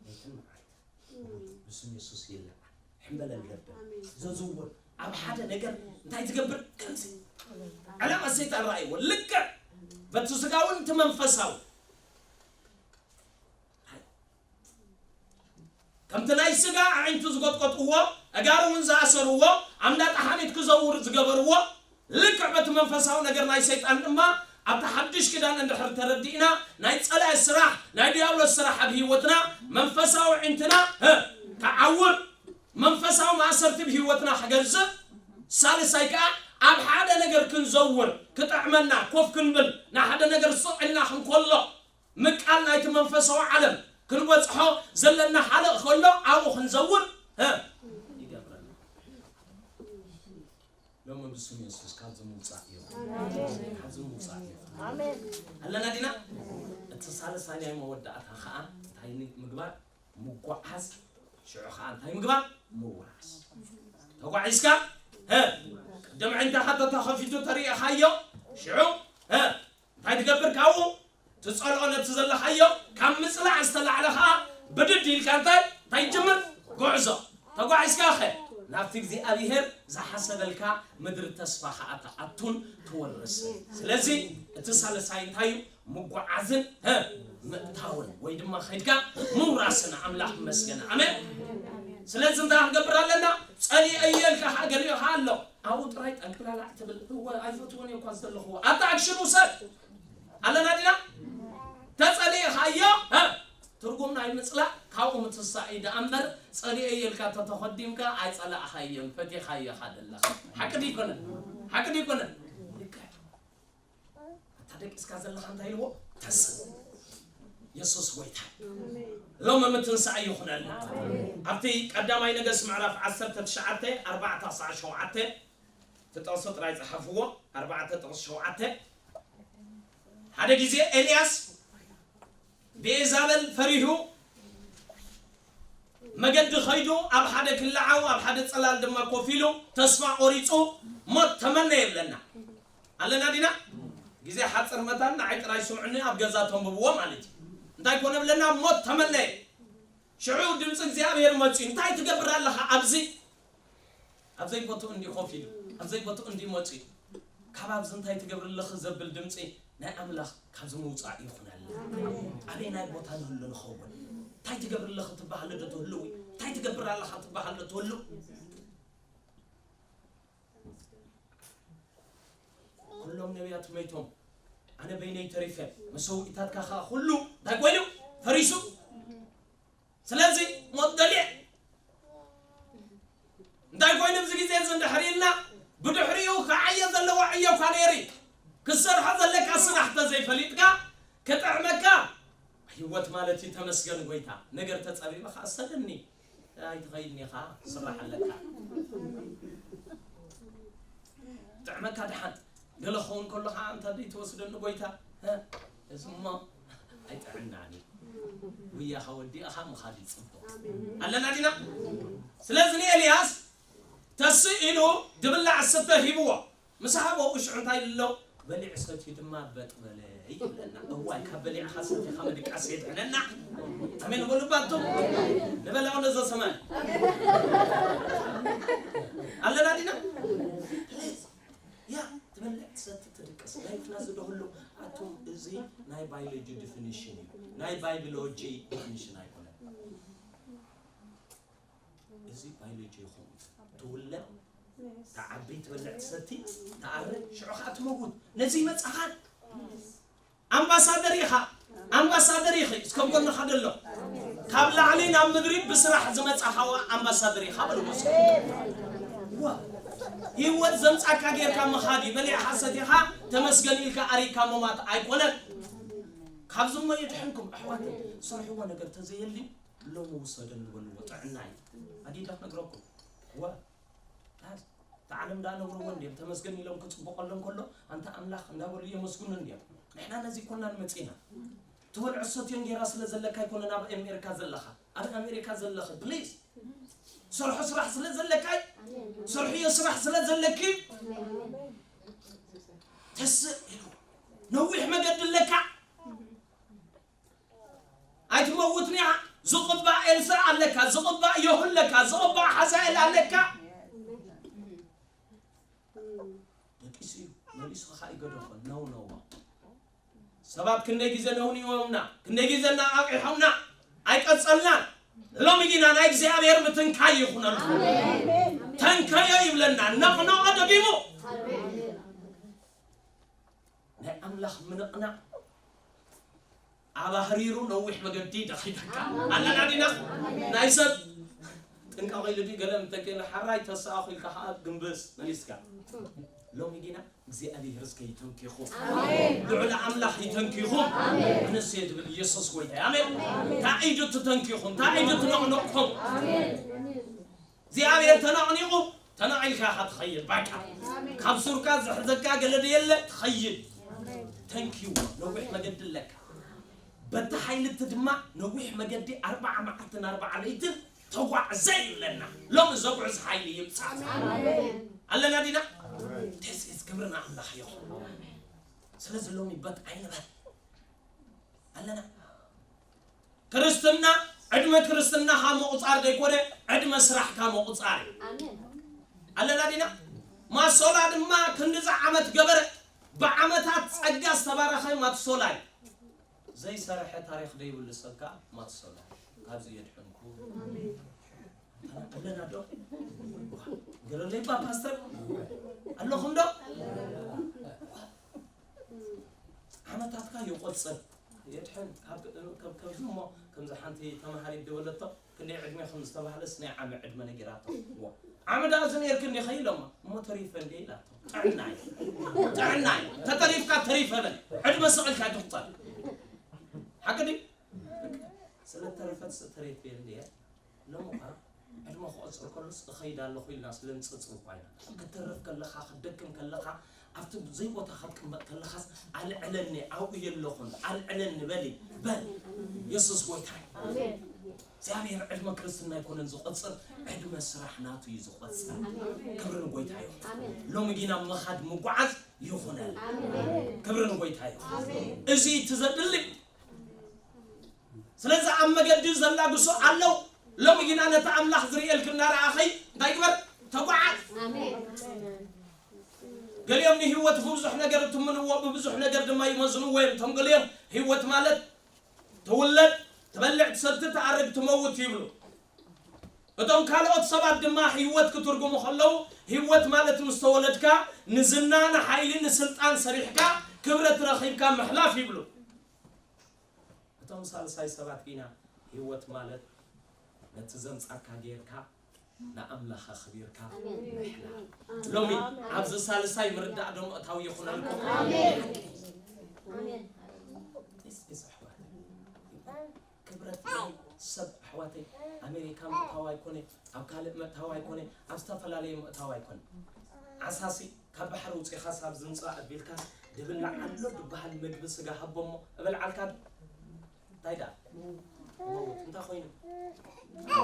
ለይትን መዓልትን ብስም የሱስ ይለዓል። ሕምበለል ገብር ዘዝውር ኣብ ሓደ ነገር እንታይ ትገብር? ከምዚ ዕላማ ሰይጣን ረኣይዎ። ልክዕ በቲ ስጋውን እቲ መንፈሳዊ ከምቲ ናይ ስጋ ኣዒንቱ ዝጎጥቆጥዎ፣ ኣእጋሩ እውን ዝኣሰርዎ፣ ኣንዳ ጠሓኒት ክዘውር ዝገበርዎ፣ ልክዕ በቲ መንፈሳዊ ነገር ናይ ሰይጣን ድማ ኣብቲ ሓድሽ ኪዳን እንድሕር ተረዲእና ናይ ጸላኢ ስራሕ ናይ ዲያብሎስ ስራሕ ኣብ ህይወትና መንፈሳዊ ኣዒንትና እ፣ ክዓውር መንፈሳዊ ማእሰርቲ ብህይወትና ክገዝእ ሳልሳይ ከኣ ኣብ ሓደ ነገር ክንዘውር ክጥዕመና ኮፍ ክንብል ንሓደ ነገር ስቕ ኢልና ክንኮሎ ምቃል ናይቲ መንፈሳዊ ዓለም ክንበጽሖ ዘለና ሓለቕ ከሎ ኣብኡ ክንዘውር እ ይገብረና። ሎሚ ብስም የሱስ ካብዚ ምውጻእ እዩ። ካብዚ ምውጻእ እዩ። ኣለና ዲና? እቲ ሳልሳይ ናይ መወዳእታ ኸኣ እንታይ ምግባር? ምጓዓዝ። ሽዑ ኸኣ እንታይ ምግባር? ምውራስ። ተጓዒዝካ እ ቅድም ዕንታ ኸተታ ኸፊቱ ተሪእኻዮ ሽዑ እ እንታይ ትገብር? ካብኡ ትጸልኦ ነቲ ዘለኻዮ ካብ ምጽላእ ዝተላዕለ ኸኣ ብድድ ኢልካ እንታይ እንታይ ትጅምር? ጉዕዞ። ተጓዒዝካ ኸ ናብቲ እግዚኣብሔር ዝሓሰበልካ ምድሪ ተስፋ ኸኣ ትኣቱን ትወርስን። ስለዚ እቲ ሳልሳይ እንታይ እዩ? ምጉዓዝን እ ምእታውን ወይ ድማ ኸይድካ ምውራስን ኣምላኽ ይመስገን። ኣሜን። ስለዚ እንታይ ክንገብር ኣለና? ጸሊኤ እየ ኢልካ ኸኣ ገሊኡ ኸኣ ኣሎ ኣብኡ ጥራይ ጠንቅላላዕ ትብል። እወ ኣይፈትዎን እየ እኳ ዘለኽዎ ኣብቲ ኣክሽን ውሰድ ኣለና ዲና? ተጸሊእኻዮ እ ትርጉም ናይ ምጽላእ ካብኡ ምትሳእ እዩ ደኣ እምበር ጸሊኤ እየ ኢልካ ተተኸዲምካ ኣይጸላእኻዮን ፈቲኻዮ ኢኻ ዘለኻ። ሓቂ ድዩ ኣይኮነን? ሓቂ ድዩ ኣይኮነን? ልክዕ። ኣታ ደቂስካ ዘለኻ እንታይ ኢልዎ? ተስእ። የሱስ ጎይታ። ሎሚ ምትንሳእ ይኹነልና። ኣብቲ ቀዳማይ ነገስት ምዕራፍ ዓሰርተ ትሽዓተ ኣርባዕተ ክሳዕ ሸውዓተ ትጠቕሶ ጥራይ ጸሓፍዎ። ኣርባዕተ ጥቕስ ሸውዓተ ሓደ ግዜ ኤልያስ ብኤዛበል ፈሪሁ መገዲ ኸይዱ ኣብ ሓደ ክልዓው ኣብ ሓደ ጽላል ድማ ኮፍ ኢሉ ተስፋ ቆሪጹ ሞት ተመነ ይብለና ኣለና ዲና? ግዜ ሓጽር መታን ንዓይ ጥራይ ስምዑኒ ኣብ ገዛ ተንብብዎ ማለት እዩ። እንታይ ኮነ ብለና? ሞት ተመነ። ሽዑ ድምፂ እግዚኣብሔር መፅዩ እንታይ ትገብር ኣለኻ ኣብዚ? ኣብ ዘይቦትኡ እንዲ ኮፍ ኢሉ ኣብ ዘይቦትኡ እንዲ መፅዩ ካብ ኣብዚ እንታይ ትገብር ኣለኺ ዘብል ድምፂ ናይ ኣምላኽ ካብዚ ምውፃእ ይኹነልና። ኣበየናይ ቦታ ንህሉ ንኸውን? እንታይ ትገብር ኣለኺ ትበሃሊ ዶ ትህልዊ? እንታይ ትገብር ኣለኻ ትበሃል ዶ ትህሉ? ኩሎም ነቢያት መይቶም ኣነ በይነይ ተሪፈ መሰውኢታትካ ከዓ ኩሉ እንታይ ኮይኑ ፈሪሱ። ስለዚ ሞት ደሊዕ እንታይ ኮይኑ ኣብዚ ግዜ እዚ እንድሕር ኢልና ብድሕሪኡ ክዓየ ዘለዎ ዕዮ እኳ ነይሩ ክሰርሖ ዘለካ ስራሕ ተዘይፈሊጥካ ክጥዕመካ ህይወት ማለት እዩ። ተመስገን ጎይታ። ነገር ተጸቢበ ከዓ ሰደኒ ኣይትኸይድን ኢኻ ስራሕ ኣለካ ጥዕመካ ድሓን ገለ ክኸውን ከሎ ከዓ እንተ ዘይትወስደኒ ጎይታ እ፣ እዚ እሞ ኣይጥዕናን እዩ። ጉያኻ ወዲእኻ ምኻድ ይፅቡቕ ኣለና ዲና? ስለዚ ንኤልያስ ተስእ ኢሉ ድብላዕ ዝስተ ሂብዎ። ምስ ሃቦ ሽዑ እንታይ ኢሉ ኣሎ? በሊዑ ሰትዩ ድማ በጥ በለ ይብለና። እዋይ ካብ በሊዕኻ ሰቲኻ ምድቃስ የድሕነና። ኣሜን በሉ ባቱ ንበላው ነዘ ሰማይ ኣለና ዲና? ያ ትበልዕ ትሰቲ ትድቅስ ላይፍና ዝደህሉ ኣቱም እዚ ናይ ባዮሎጂ ዲፊኒሽን እዩ። ናይ ባይብሎጂ ዲፊኒሽን ኣይኮነን። እዚ ባዮሎጂ ይኹን ትውለድ ትዓቢ ትበልዕ ትሰቲ ትኣሪ ሽዑ ከዓ ትመውት። ነዚ ይመፅኻን ኣምባሳደር ኢኻ ኣምባሳደር ኢኺ እስከም ጎንኻ ደሎ ካብ ላዕሊ ናብ ምድሪ ብስራሕ ዝመፃኻዋ ኣምባሳደር ኢኻ በልዎ። ዋ ህይወት ዘምፃካ ጌርካ ምኻድ እዩ። በሊዕኻ ሰቲኻ ተመስገን ኢልካ ኣሪካ ምማት ኣይኮነን። ካብዚ እሞ የድሕንኩም ኣሕዋት። ዝሰርሕዎ ነገር ተዘየሊ ሎሚ ውሰደኒ በልዎ። ጥዕና እዩ ኣዲዳ ክነግረኩም። ወ እታ ዓለም ደኣ ነብርዎ እንድዮም ተመስገን ኢሎም ክፅብቆሎም ከሎ ኣንታ ኣምላኽ እንዳበሉ የመስግኑ እንድዮም። ንሕና ነዚ ኮናን መፂና ትበልዖ ሰትዮ እንጌራ ስለ ዘለካ ኣይኮነን ኣብ ኣሜሪካ ዘለኻ ኣብ ኣሜሪካ ዘለኺ ፕሊዝ ሰርሖ ስራሕ ስለ ዘለካይ ሰርሕዮ ስራሕ ስለ ዘለኪ ተስእ ኢሉ ነዊሕ መገዲ ኣለካ። ኣይትመውትን ኢኻ። ዝቕባእ ኤልሳዕ ኣለካ፣ ዝቕባእ ዮህ ኣለካ፣ ዝቕባእ ሓዛኤል ኣለካ። ደቂሱ እዩ መሊሱ ኸዓ ይገደፎ ነው ነው ሰባት ክንደይ ግዜ ነውንዮምና ክንደይ ግዜ እናኣቂሖምና ኣይቀጸልናን። ሎሚ ግና ናይ እግዚኣብሔር ምትንካይ ይኹነልኩም። ተንከዮ ይብለና ነቕነቐ ደጊሙ ናይ ኣምላኽ ምንቕናቕ ኣባህሪሩ ነዊሕ መገዲ ደኺደካ ኣለና ዲና? ናይ ሰብ ጥንቃቕ ኢሉ ድዩ ገለ እንተገለ ሓራይ ተሰኣኹ ኢልካ ከዓ ግንብስ መሊስካ ሎሚ ግና እግዚኣብሔር እስከ ይተንኪኹም። ኣሜን። ልዑል ኣምላኽ ይተንኪኹም። ኣነስ እየ ዝብል ኢየሱስ ጎይታ እዩ። ኣሜን። ኣሜን። እንታይ ኢዱ ትተንኪኹም? እንታይ ኢዱ ትነቕነቕኩም? እግዚኣብሔር ተነቕኒቑ፣ ተነቒልካ ኢኻ ትኸይድ። በቃ። ካብ ሱርካ ዝሕዘካ ገለ የለ፣ ትኸይድ። ተንኪዎ፣ ነዊሕ መገዲ ኣለካ። በቲ ሓይሊ እቲ ድማ ነዊሕ መገዲ ኣርብዓ መዓልትን ኣርብዓ ለይትን ተጓዕዘ ይብለና። ሎሚ ዘጉዕዝ ሓይሊ ይምጻእ። ኣለና ዲና? ተስስ ክብሪ ንኣምላኽ ይኹን። ስለዚ ሎሚ በት ኣይንበል። ኣለና? ክርስትና ዕድመ ክርስትናኻ ምቑጻር ዘይኮነ፣ ዕድመ ስራሕካ ምቑጻር እዩ። ኣለና ዲና? ማሶላ ድማ ክንድዚ ዓመት ገበረ፣ ብዓመታት ጸጋ ዝተባረኸ ማትሶላ እዩ። ዘይሰርሐ ታሪኽ ዘይብሉ ሰብ ከኣ ማትሶላ እዩ። ካብዚ የድሕንኩ። ኣለና ዶ? ገለለይባ ፓስተር፣ ኣለኹም ዶ? ዓመታትካ ይቆጽር። የድሕን ካብ፣ ካብ፣ ካብዚ እሞ ከምዚ ሓንቲ ተማሃሪት ዝበለቶ፣ ክንደይ ዕድሜ ከም ዝተባህለስ ናይ ዓመ ዕድመ ነጊራቶ። ዋ፣ ዓመ ደኣ እዚ ነይርክን ዲኺ ኢሎማ። እሞ ተሪፈ እንዴ ኢላቶ። ጥዕናይ፣ ጥዕናይ፣ ተተሪፍካ ተሪፈ በል። ዕድመ ስቕ ኢልካ ኣይትቑጸር። ሓቂ ድዩ? ስለ ተረፈት ተሪፈ እንዴ? ሎሚ እኳ ዕድመ ክቆጽር ከሎስ እኸይድ ኣለኹ ኢልና ስለ ንጽጽር እኳ ኢና። ክትተርፍ ከለኻ፣ ክትደክም ከለኻ፣ ኣብቲ ዘይቦታ ክትቅመጥ ከለኻስ፣ "ኣልዕለኒ፣ ኣብኡ የለኹን፣ ኣልዕለኒ በሊ፣ በል፣ የሱስ ጎይታ እዩ።" ኣሜን። እግዚኣብሔር ዕድመ ክርስትና ኣይኮነን ዝቆጽር፣ ዕድመ ስራሕ ናቱ እዩ ዝቆጽር። ኣሜን። ክብሪ ንጎይታ ይኹን። ኣሜን። ሎሚ ጊና ምኻድ ምጓዓዝ ይኹነል። ኣሜን። ክብሪ ንጎይታ ይኹን። ኣሜን። እዚ እቲ ዘድሊ። ስለዚ ኣብ መገዲ ዘላግሱ ኣለዉ። ሎሚ ጊና ነቲ ኣምላኽ ዝርእየልክ እናረኣኸይ እንታይ ግበር? ተጓዓዝ። ኣሜን። ገሊኦም ንህይወት ብብዙሕ ነገር እትምንዎ፣ ብብዙሕ ነገር ድማ ይመዝንዎ እዮም። እቶም ገሊኦም ህይወት ማለት ትውለድ፣ ትበልዕ፣ ትሰቲ፣ ትኣርግ፣ ትመውት ይብሉ። እቶም ካልኦት ሰባት ድማ ህይወት ክትርጉሙ ከለዉ፣ ህይወት ማለት ምስ ተወለድካ ንዝና፣ ንሓይሊ፣ ንስልጣን ሰሪሕካ ክብረት ረኺብካ ምሕላፍ ይብሉ። እቶም ሳልሳይ ሰባት ኢና። ህይወት ማለት ነቲ ዘምጻካ ጌርካ ንኣምላኽ ኣኽቢርካ ኣሜን። ምሕላፍ። ኣሜን። ሎሚ ኣብዚ ሳልሳይ ምርዳእ ዶ ምእታው ይኹነልኩም? ኣሜን። ኣሜን። This is ኣሕዋተይ። ክብረት ሰብ ኣሕዋተይ ኣሜሪካ ምእታው ኣይኮነ፣ ኣብ ካልእ ምእታው ኣይኮነ፣ ኣብ ዝተፈላለየ ምእታው ኣይኮነ። ዓሳሲ ካብ ባሕሪ ውፂኻ ሳብ ዝምፃእ ኣቢልካ ድብላዕ ኣሎ ድበሃል ምግቢ ስጋ ሃቦ እሞ እበልዓልካ ዶ? እንታይ ደኣ? ሞት እንታይ ኮይኑ?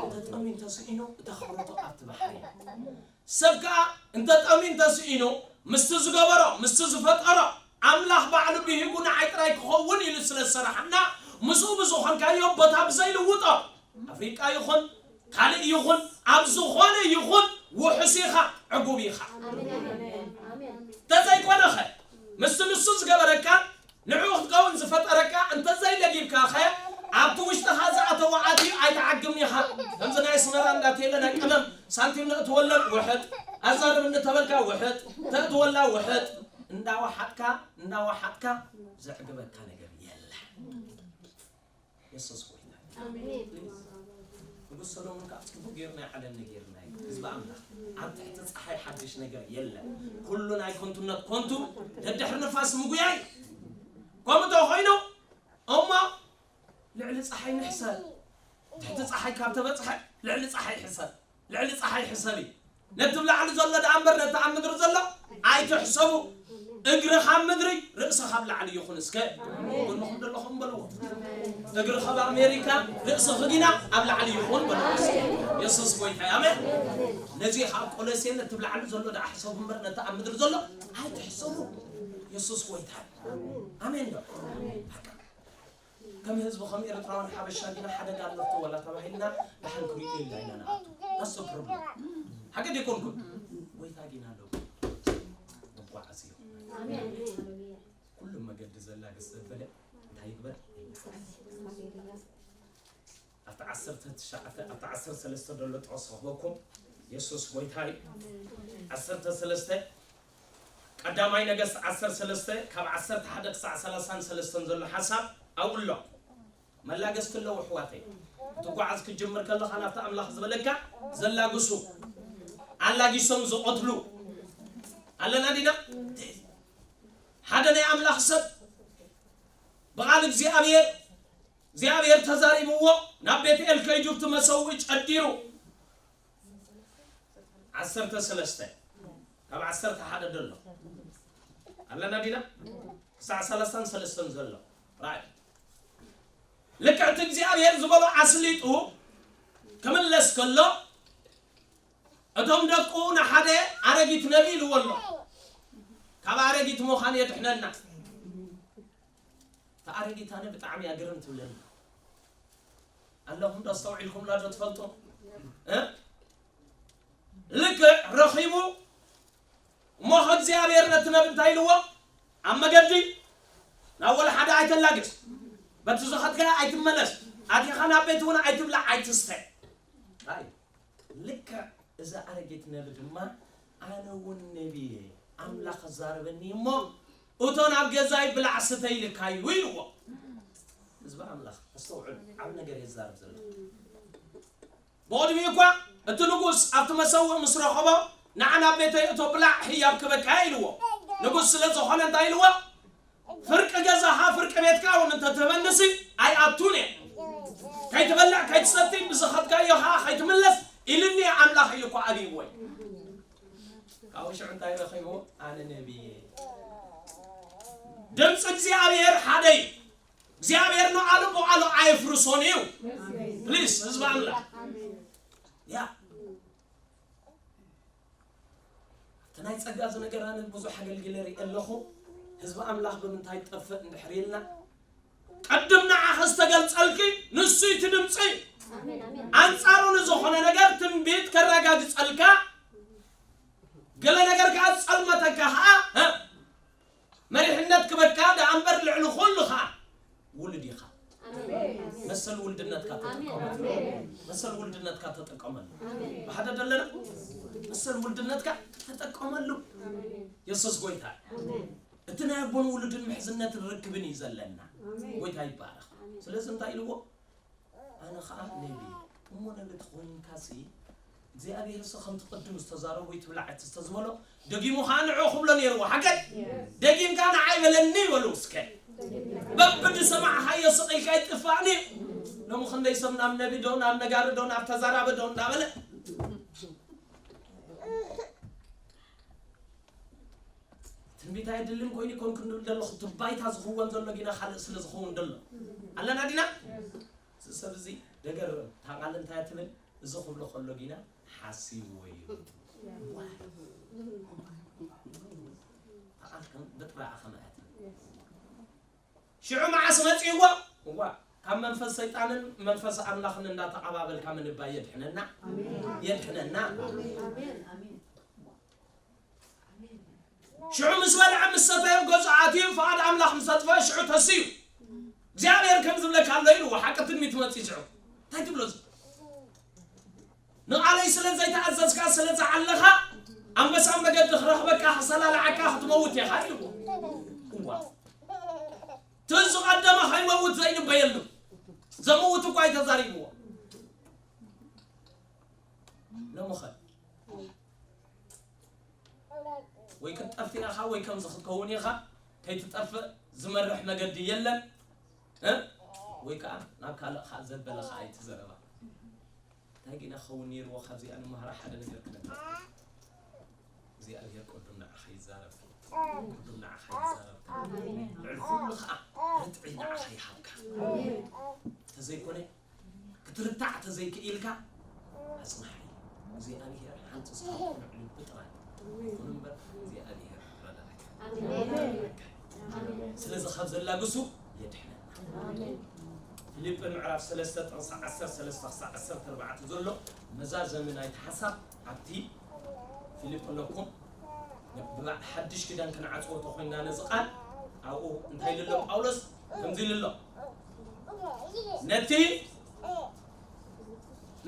እንተ ጠምዩ እንተ ስኢኑ እታ ክብረቱ ኣብቲ ባሕሪ። ሰብ ከኣ እንተ ጠምዩ እንተ ስኢኑ ምስቲ ዝገበሮ፣ ምስቲ ዝፈጠሮ ኣምላኽ ባዕሉ ብሂጉ ንዓይ ጥራይ ክኸውን ኢሉ ስለ ዝሰራሓና ምስኡ ብዝኾንካዮ ቦታ ብዘይልውጦ ኣፍሪቃ ይኹን ካልእ ይኹን ኣብ ዝኾነ ይኹን ውሑስ ኢኻ፣ ዕጉብ ኢኻ። ኣሜን፣ ኣሜን፣ ኣሜን። እንተዘይኮነኸ ምስቲ ንሱ ዝገበረካ ንዕኡ ክትከውን ዝፈጠረካ እንተዘይለጊብካኸ ኣብቲ ውሽጥኻ ዝኣተወ ኣትዩ ኣይትዓግብን ኢኻ። ከምዚ ናይ ኣስመራ እንዳቴለ ናይ ቀደም ሳንቲም ነእትወለን ውሕጥ፣ ኣዛርብኒ ተበልካ ውሕጥ፣ ተእትወላ ውሕጥ፣ እንዳወሓጥካ እንዳወሓጥካ ዘዕግበካ ነገር የለ። የሱስ ጎይታ እዩ። ኣሜን። ንጉስ ሰሎሞን ከዓ ጽቡቅ ጌርና ይዓለኒ ጌርና እዩ። ህዝቢ ኣምላኽ ኣብ ትሕቲ ጸሓይ ሓድሽ ነገር የለን። ኩሉ ናይ ከንቱነት ከንቱ ደድሕሪ ንፋስ ምጉያይ። ከምኡ እንተኾይኑ እሞ ልዕሊ ጸሓይ ንሕሰብ። ትሕቲ ጸሓይ ካብ ተበጽሐ ልዕሊ ጸሓይ ሕሰብ። ልዕሊ ጸሓይ ሕሰቢ። ነቲ ኣብ ላዕሊ ዘሎ ደኣ እምበር ነቲ ኣብ ምድሪ ዘሎ ኣይትሕሰቡ። እግርኻ ኣብ ምድሪ ርእስኻ ኣብ ላዕሊ ይኹን። እስከ ጎንኹም ዘለኹም በልዎ። እግርኻ ኣብ ኣሜሪካ ርእስኺ ግና ኣብ ላዕሊ ይኹን በልዎ። እስከ የሱስ ጎይታ እዩ። ኣሜን። ነዚ ካብ ቆሎሴ ነቲ ኣብ ላዕሊ ዘሎ ደኣ ሕሰቡ እምበር ነቲ ኣብ ምድሪ ዘሎ ኣይትሕሰቡ። የሱስ ጎይታ እዩ። ኣሜን ዶ? ከም ህዝቢ ከም ኤርትራውያን ሓበሻ ጊና ሓደጋ ኣለቶ ወላ ተባሂልና ደሓን ክሪኦ ኢልና ኢና ንኣቱ። That's the problem። ሓቂ ዶ ኣይኮንኩን? ጎይታ ጊና ኣሎ። መጓዓዚ እዩ። ኣሜን። ኩሉ መገዲ ዘላግስ ዘበለ እንታይ ይግበር? ኣብቲ ዓሰርተ ትሽዓተ ኣብቲ ዓሰርተ ሰለስተ ዘሎ ጥቕስ ክህበኩም። የሱስ ጎይታ እዩ። ዓሰርተ ሰለስተ ቀዳማይ ነገስት ዓሰርተ ሰለስተ ካብ ዓሰርተ ሓደ ክሳዕ ሰላሳን ሰለስተን ዘሎ ሓሳብ ኣብኡ ኣሎ። መላገስቲ ኣለዉ ኣሕዋተይ። ክትጓዓዝ ክትጅምር ከለኻ ናብቲ ኣምላኽ ዝበለካ ዘላግሱ፣ ኣላጊሶም ዝቐትሉ፣ ኣለና ዲና? ሓደ ናይ ኣምላኽ ሰብ ብቓል እግዚኣብሔር እግዚኣብሔር ተዛሪብዎ ናብ ቤትኤል ከይዱ እቲ መሰውኢ ጨዲሩ። ዓሰርተ ሰለስተ ካብ ዓሰርተ ሓደ ዘሎ ኣለና ዲና? ክሳዕ ሰለስታን ሰለስተን ዘሎ ራእይ። ልክዕቲ እግዚኣብሔር ዝበሎ ኣስሊጡ ክምለስ ከሎ እቶም ደቁ ንሓደ ኣረጊት ነቢ ኢልዎ ኣሎ። ካብ ኣረጊት ምዃን የድሕነና። እታ ኣረጊት ኣነ ብጣዕሚ እያ ግርም ትብለኒ። ኣለኹም ዶ ኣስተውዒልኩምላ ዶ ትፈልጡ? እ? ልክዕ ረኺቡ እሞ ከእግዚኣብሔር ነቲ ነቢ እንታይ ኢልዎ? ኣብ መገዲ ናብ ወላ ሓደ ኣይተላግስ፣ በቲ ዝኸድካዮ ኣይትመለስ፣ ኣቲኻ ናብ ቤት እውን ኣይትብላዕ ኣይትስተ። እንታይ? ልክዕ እዚ ኣረጊት ነቢ ድማ ኣነ እውን ነቢ እየ፣ ኣምላኽ ዛረበኒ እሞ እቶ ናብ ገዛይ ብላዕ ስተ ኢልካዩ ኢልዎ። ህዝቢ ኣምላኽ ኣስተውዕሉ፣ ዓብ ነገር የዛርብ ዘሎ ብቕድሚኡ እኳ እቲ ንጉስ ኣብቲ መሰውእ ምስ ረኸቦ ንዓ ናብ ቤተይ እቶ ብላዕ ህያብ ክበካ ኢልዎ። ንጉስ ስለ ዝኾነ እንታይ ኢልዎ? ፍርቂ ገዛኻ ፍርቂ ቤትካ እውን እንተትህበንሲ ኣይኣቱን እየ። ከይትበልዕ ከይትሰቲ ብዝኸድካዮ ኸዓ ከይትምለስ ኢልኒ ኣምላኽ ኢሉ እኳ ኣብይዎ እዩ። ካብኡ ሽዑ እንታይ ረኺቡ? ኣነ ነቢየ። ድምፂ እግዚኣብሔር ሓደ እዩ። እግዚኣብሔር ንቓሉ ብቓሉ ኣይፍርሶን እዩ። ፕሊስ ህዝቢ ኣምላኽ ያ እቲ ናይ ጸጋ ዝነገራንን ብዙሕ ኣገልግለ ርኢ ኣለኹ። ህዝቢ ኣምላኽ ብምንታይ ትጠፍእ እንድሕር ኢልና ቅድም ንዓኸ ዝተገልጸልኪ ንሱ እቲ ድምፂ ኣንጻሩ ንዝኾነ ነገር ትንቢት ከረጋግጸልካ ገለ ነገር ከዓ ጸልመተካ ከዓ መሪሕነት ክበካ ደኣ እምበር ልዕሊ ኩሉ ኸዓ ውሉድ ኢኻ። መሰል ውልድነትካ ተጠቀመሉ። መሰል ውልድነትካ ተጠቀመሉ። ብሓደ ደለና መሰል ውልድነትካ ተጠቀመሉ። የሱስ ጎይታ። እቲ ናይ ኣቦን ውሉድን ምሕዝነትን ርክብን እዩ ዘለና። ጎይታ ይባረኽ። ስለዚ እንታይ ኢልዎ? ኣነ ኸዓ ነቢ እሞ ነቢ ተኾይንካሲ እግዚኣብሔር ኸ ከምቲ ቅድም ዝተዛረቦ ይትብላዕ እቲ ዝተዝበሎ ደጊሙ ኸዓ ንዑ ክብሎ ነይርዎ ሓቀይ ደጊምካ ንዓይ በለኒ ይበሉ እስከ በብድሰማዕኻዮ ስቕ ኢልካ ይጥፋእኒ ሎሚ ክንደይ ሰብ ናብ ነቢ ዶ ናብ ነጋሪ ዶ ናብ ተዛራቢ ዶ እንዳበለ ትንቢት ኣየድልን ኮይኑ ይኮን ክንብል ዘለኹ እቲ ባይታ ዝኽወን ዘሎ ጊና ካልእ ስለ ዝኸውን ደሎ ኣለና ዲና እዚ ሰብ እዚ ደገር እታ ቃል እንታይ ትብል እዚ ክብሎ ከሎ ጊና ሓሲብዎ እዩ ተቃልከም ብጥራኣ ከመ ኣትብል ሽዑ መዓስ መጺእዎ እዋ ካብ መንፈስ ሰይጣንን መንፈስ ኣምላኽን እንዳተቐባበልካ ምንባይ የድሕነና የድሕነና ሽዑ ምስ በልዐ ምስ ሰተየ ኣብ ገዝኡ ኣትዩ ፍቓድ ኣምላኽ ምስ ኣጥፍአ ሽዑ ተስዩ እግዚኣብሔር ከም ዝብለካ ኣሎ ኢልዎ ሓቂ ትንቢት መፅእ ሽዑ እንታይ ትብሎ እዚ ንቓለይ ስለ ዘይተኣዘዝካ ስለ ዝዓለኻ ኣንበሳ መገዲ ክረኽበካ ክሰላልዓካ ክትመውት ኢኻ ኢልዎ እዋ እቲ ዝቐደመ ከይመውት ዘይንበየሉ ዘምውት እኳ ኣይተዛሪብዎ ሎምኸ ወይ ክትጠፍእ ኢኻ ወይ ከምዚ ክትከውን ኢኻ ከይትጠፍእ ዝመርሕ መገዲ የለን እ? ወይ ከዓ ናብ ካልእ ከዓ ዘበለ ከዓ እዩ እቲ ዘረባ እንታይ ጌና ክኸውን ነይርዎ ካብዚኣ ንመሃራ ሓደ ነገር ክነግረካ እግዚኣብሔር ቅዱም ንዓኻ ይዛረብ ቅዱም ንዓኻ ይዛረብ ልዕሊ ኩሉ ከዓ ርትዒ ንዓኻ ይሃብካ ተዘይኮነ ክትርታዕ ተዘይክኢልካ ኣጽናሒ እግዚኣብሔር ሓንቲ ዝሃብኩ ንዕሊ ብጥራይ ይኹን እምበር እግዚኣብሔር ረዳእካ ስለዚ ካብ ዘላግሱ የድሕነና ፊልጵ ምዕራፍ ሰለስተ ጥቕሲ ዓሰርተ ሰለስተ ክሳዕ ዓሰርተ ኣርባዕተ ዘሎ መዛዘሚ ናይቲ ሓሳብ ኣብቲ ፊልጵ ኣለኩም ብባዕ ሓድሽ ኪዳን ክንዓጽዎ ተኾይንና ነዚ ቃል ኣብኡ እንታይ ኢሉ ኣሎ ጳውሎስ ከምዚ ኢሉ ኣሎ ነቲ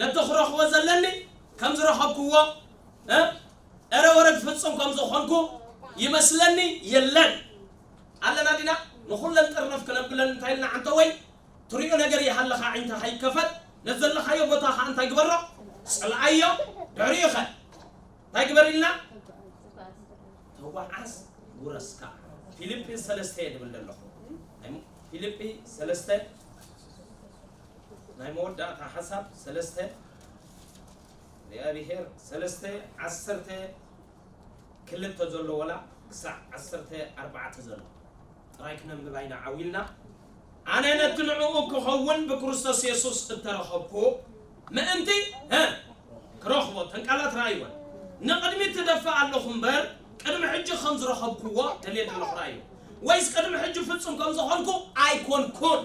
ነቲ ክረኽቦ ዘለኒ ከም ዝረኸብክዎ እ? እረ ወረድ ፍጹም ከም ዝኾንኩ ይመስለኒ የለን ኣለና ዲና ንኹለን ጥርንፍ ክነብለን እንታይ ኢልና ዓንተወይ ትሪኦ ነገር ይሃለኻ ዓይንትኻ ይከፈት ነዘለኻዮ ቦታ ኸዓ እንታይ ግበሮ ጽልኣዮ ድሕሪኡ ኸ እንታይ ግበር ኢልና ወዓስ ውረስካ። ፊልጲ ሰለስተ እየ ድብል ዘለኹ። ናይ ሞ- ፊልጲ ሰለስተ ናይ መወዳእታ ሓሳብ ሰለስተ እግዚኣብሔር ሰለስተ ዓሰርተ ክልተ ዘሎ ወላ ክሳዕ ዓሰርተ ኣርባዕተ ዘሎ ጥራይ ክነንብብ ኣይንዓው ኢልና። ኣነ ነቲ ንዕኡ ክኸውን ብክርስቶስ የሱስ እተረኸብኩ ምእንቲ እ ክረኽቦ እተን ቃላት ረኣይወን። ንቕድሚት እደፍእ ኣለኹ እምበር ቅድሚ ሕጂ ከም ዝረኸብክዎ ደልየ ዘለኹ ረኣይዎ። ወይስ ቅድሚ ሕጂ ፍጹም ከም ዝኾንኩ ኣይኮንኩን።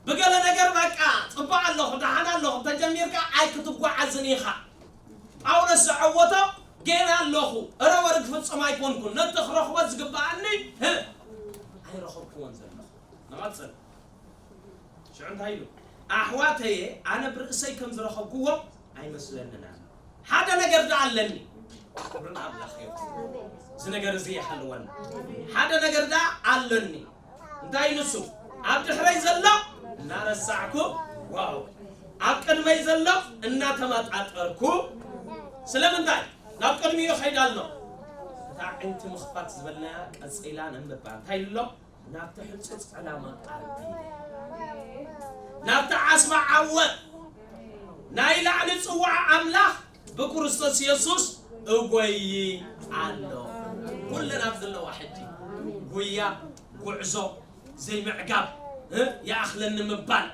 ብገለ ነገር በቃ ጽቡቕ ኣለኹ ደሓን ኣለኹ ተጀሚርካ ኣይክትጓዓዝን ኢኻ። ጳውሎስ ዝዐወቶ ጌና ኣለኹ እረ ወርግ ፍጹም ኣይኮንኩን ነቲ ክረኽቦ ዝግብኣኒ እ ኣይረኸብክዎን ዘለኹ። ንቐጽል። ሽዑ እንታይ ኢሉ? ኣሕዋተየ ኣነ ብርእሰይ ከም ዝረኸብክዎ ኣይመስለንን ኣሎ። ሓደ ነገር ደኣ ኣለኒ። ክብሪ ንኣምላኽ ይኹን። እዚ ነገር እዚ ይሓልወና። ሓደ ነገር ደኣ ኣለኒ። እንታይ ንሱ? ኣብ ድሕረይ ዘሎ እናረሳዕኩ ዋው ኣብ ቅድመይ ዘሎ እናተመጣጠርኩ ስለምንታይ ናብ ቅድሚኡ ይኸይድ ኣሎ? እታ ዕንቲ ምኽፋት ዝበልናያ ቀጺላ ነንብባ እንታይ ኣሎ? ናብቲ ሕጹጽ ዕላማ ኣርጊ ናብቲ ዓስባ ዓወት ናይ ላዕሊ ጽዋዕ ኣምላኽ ብክርስቶስ የሱስ እጎይ ኣሎ። ኩለን ኣብ ዘለዋ ሕጂ ጉያ ጉዕዞ ዘይምዕጋብ እ? ይኣኽለኒ ምባል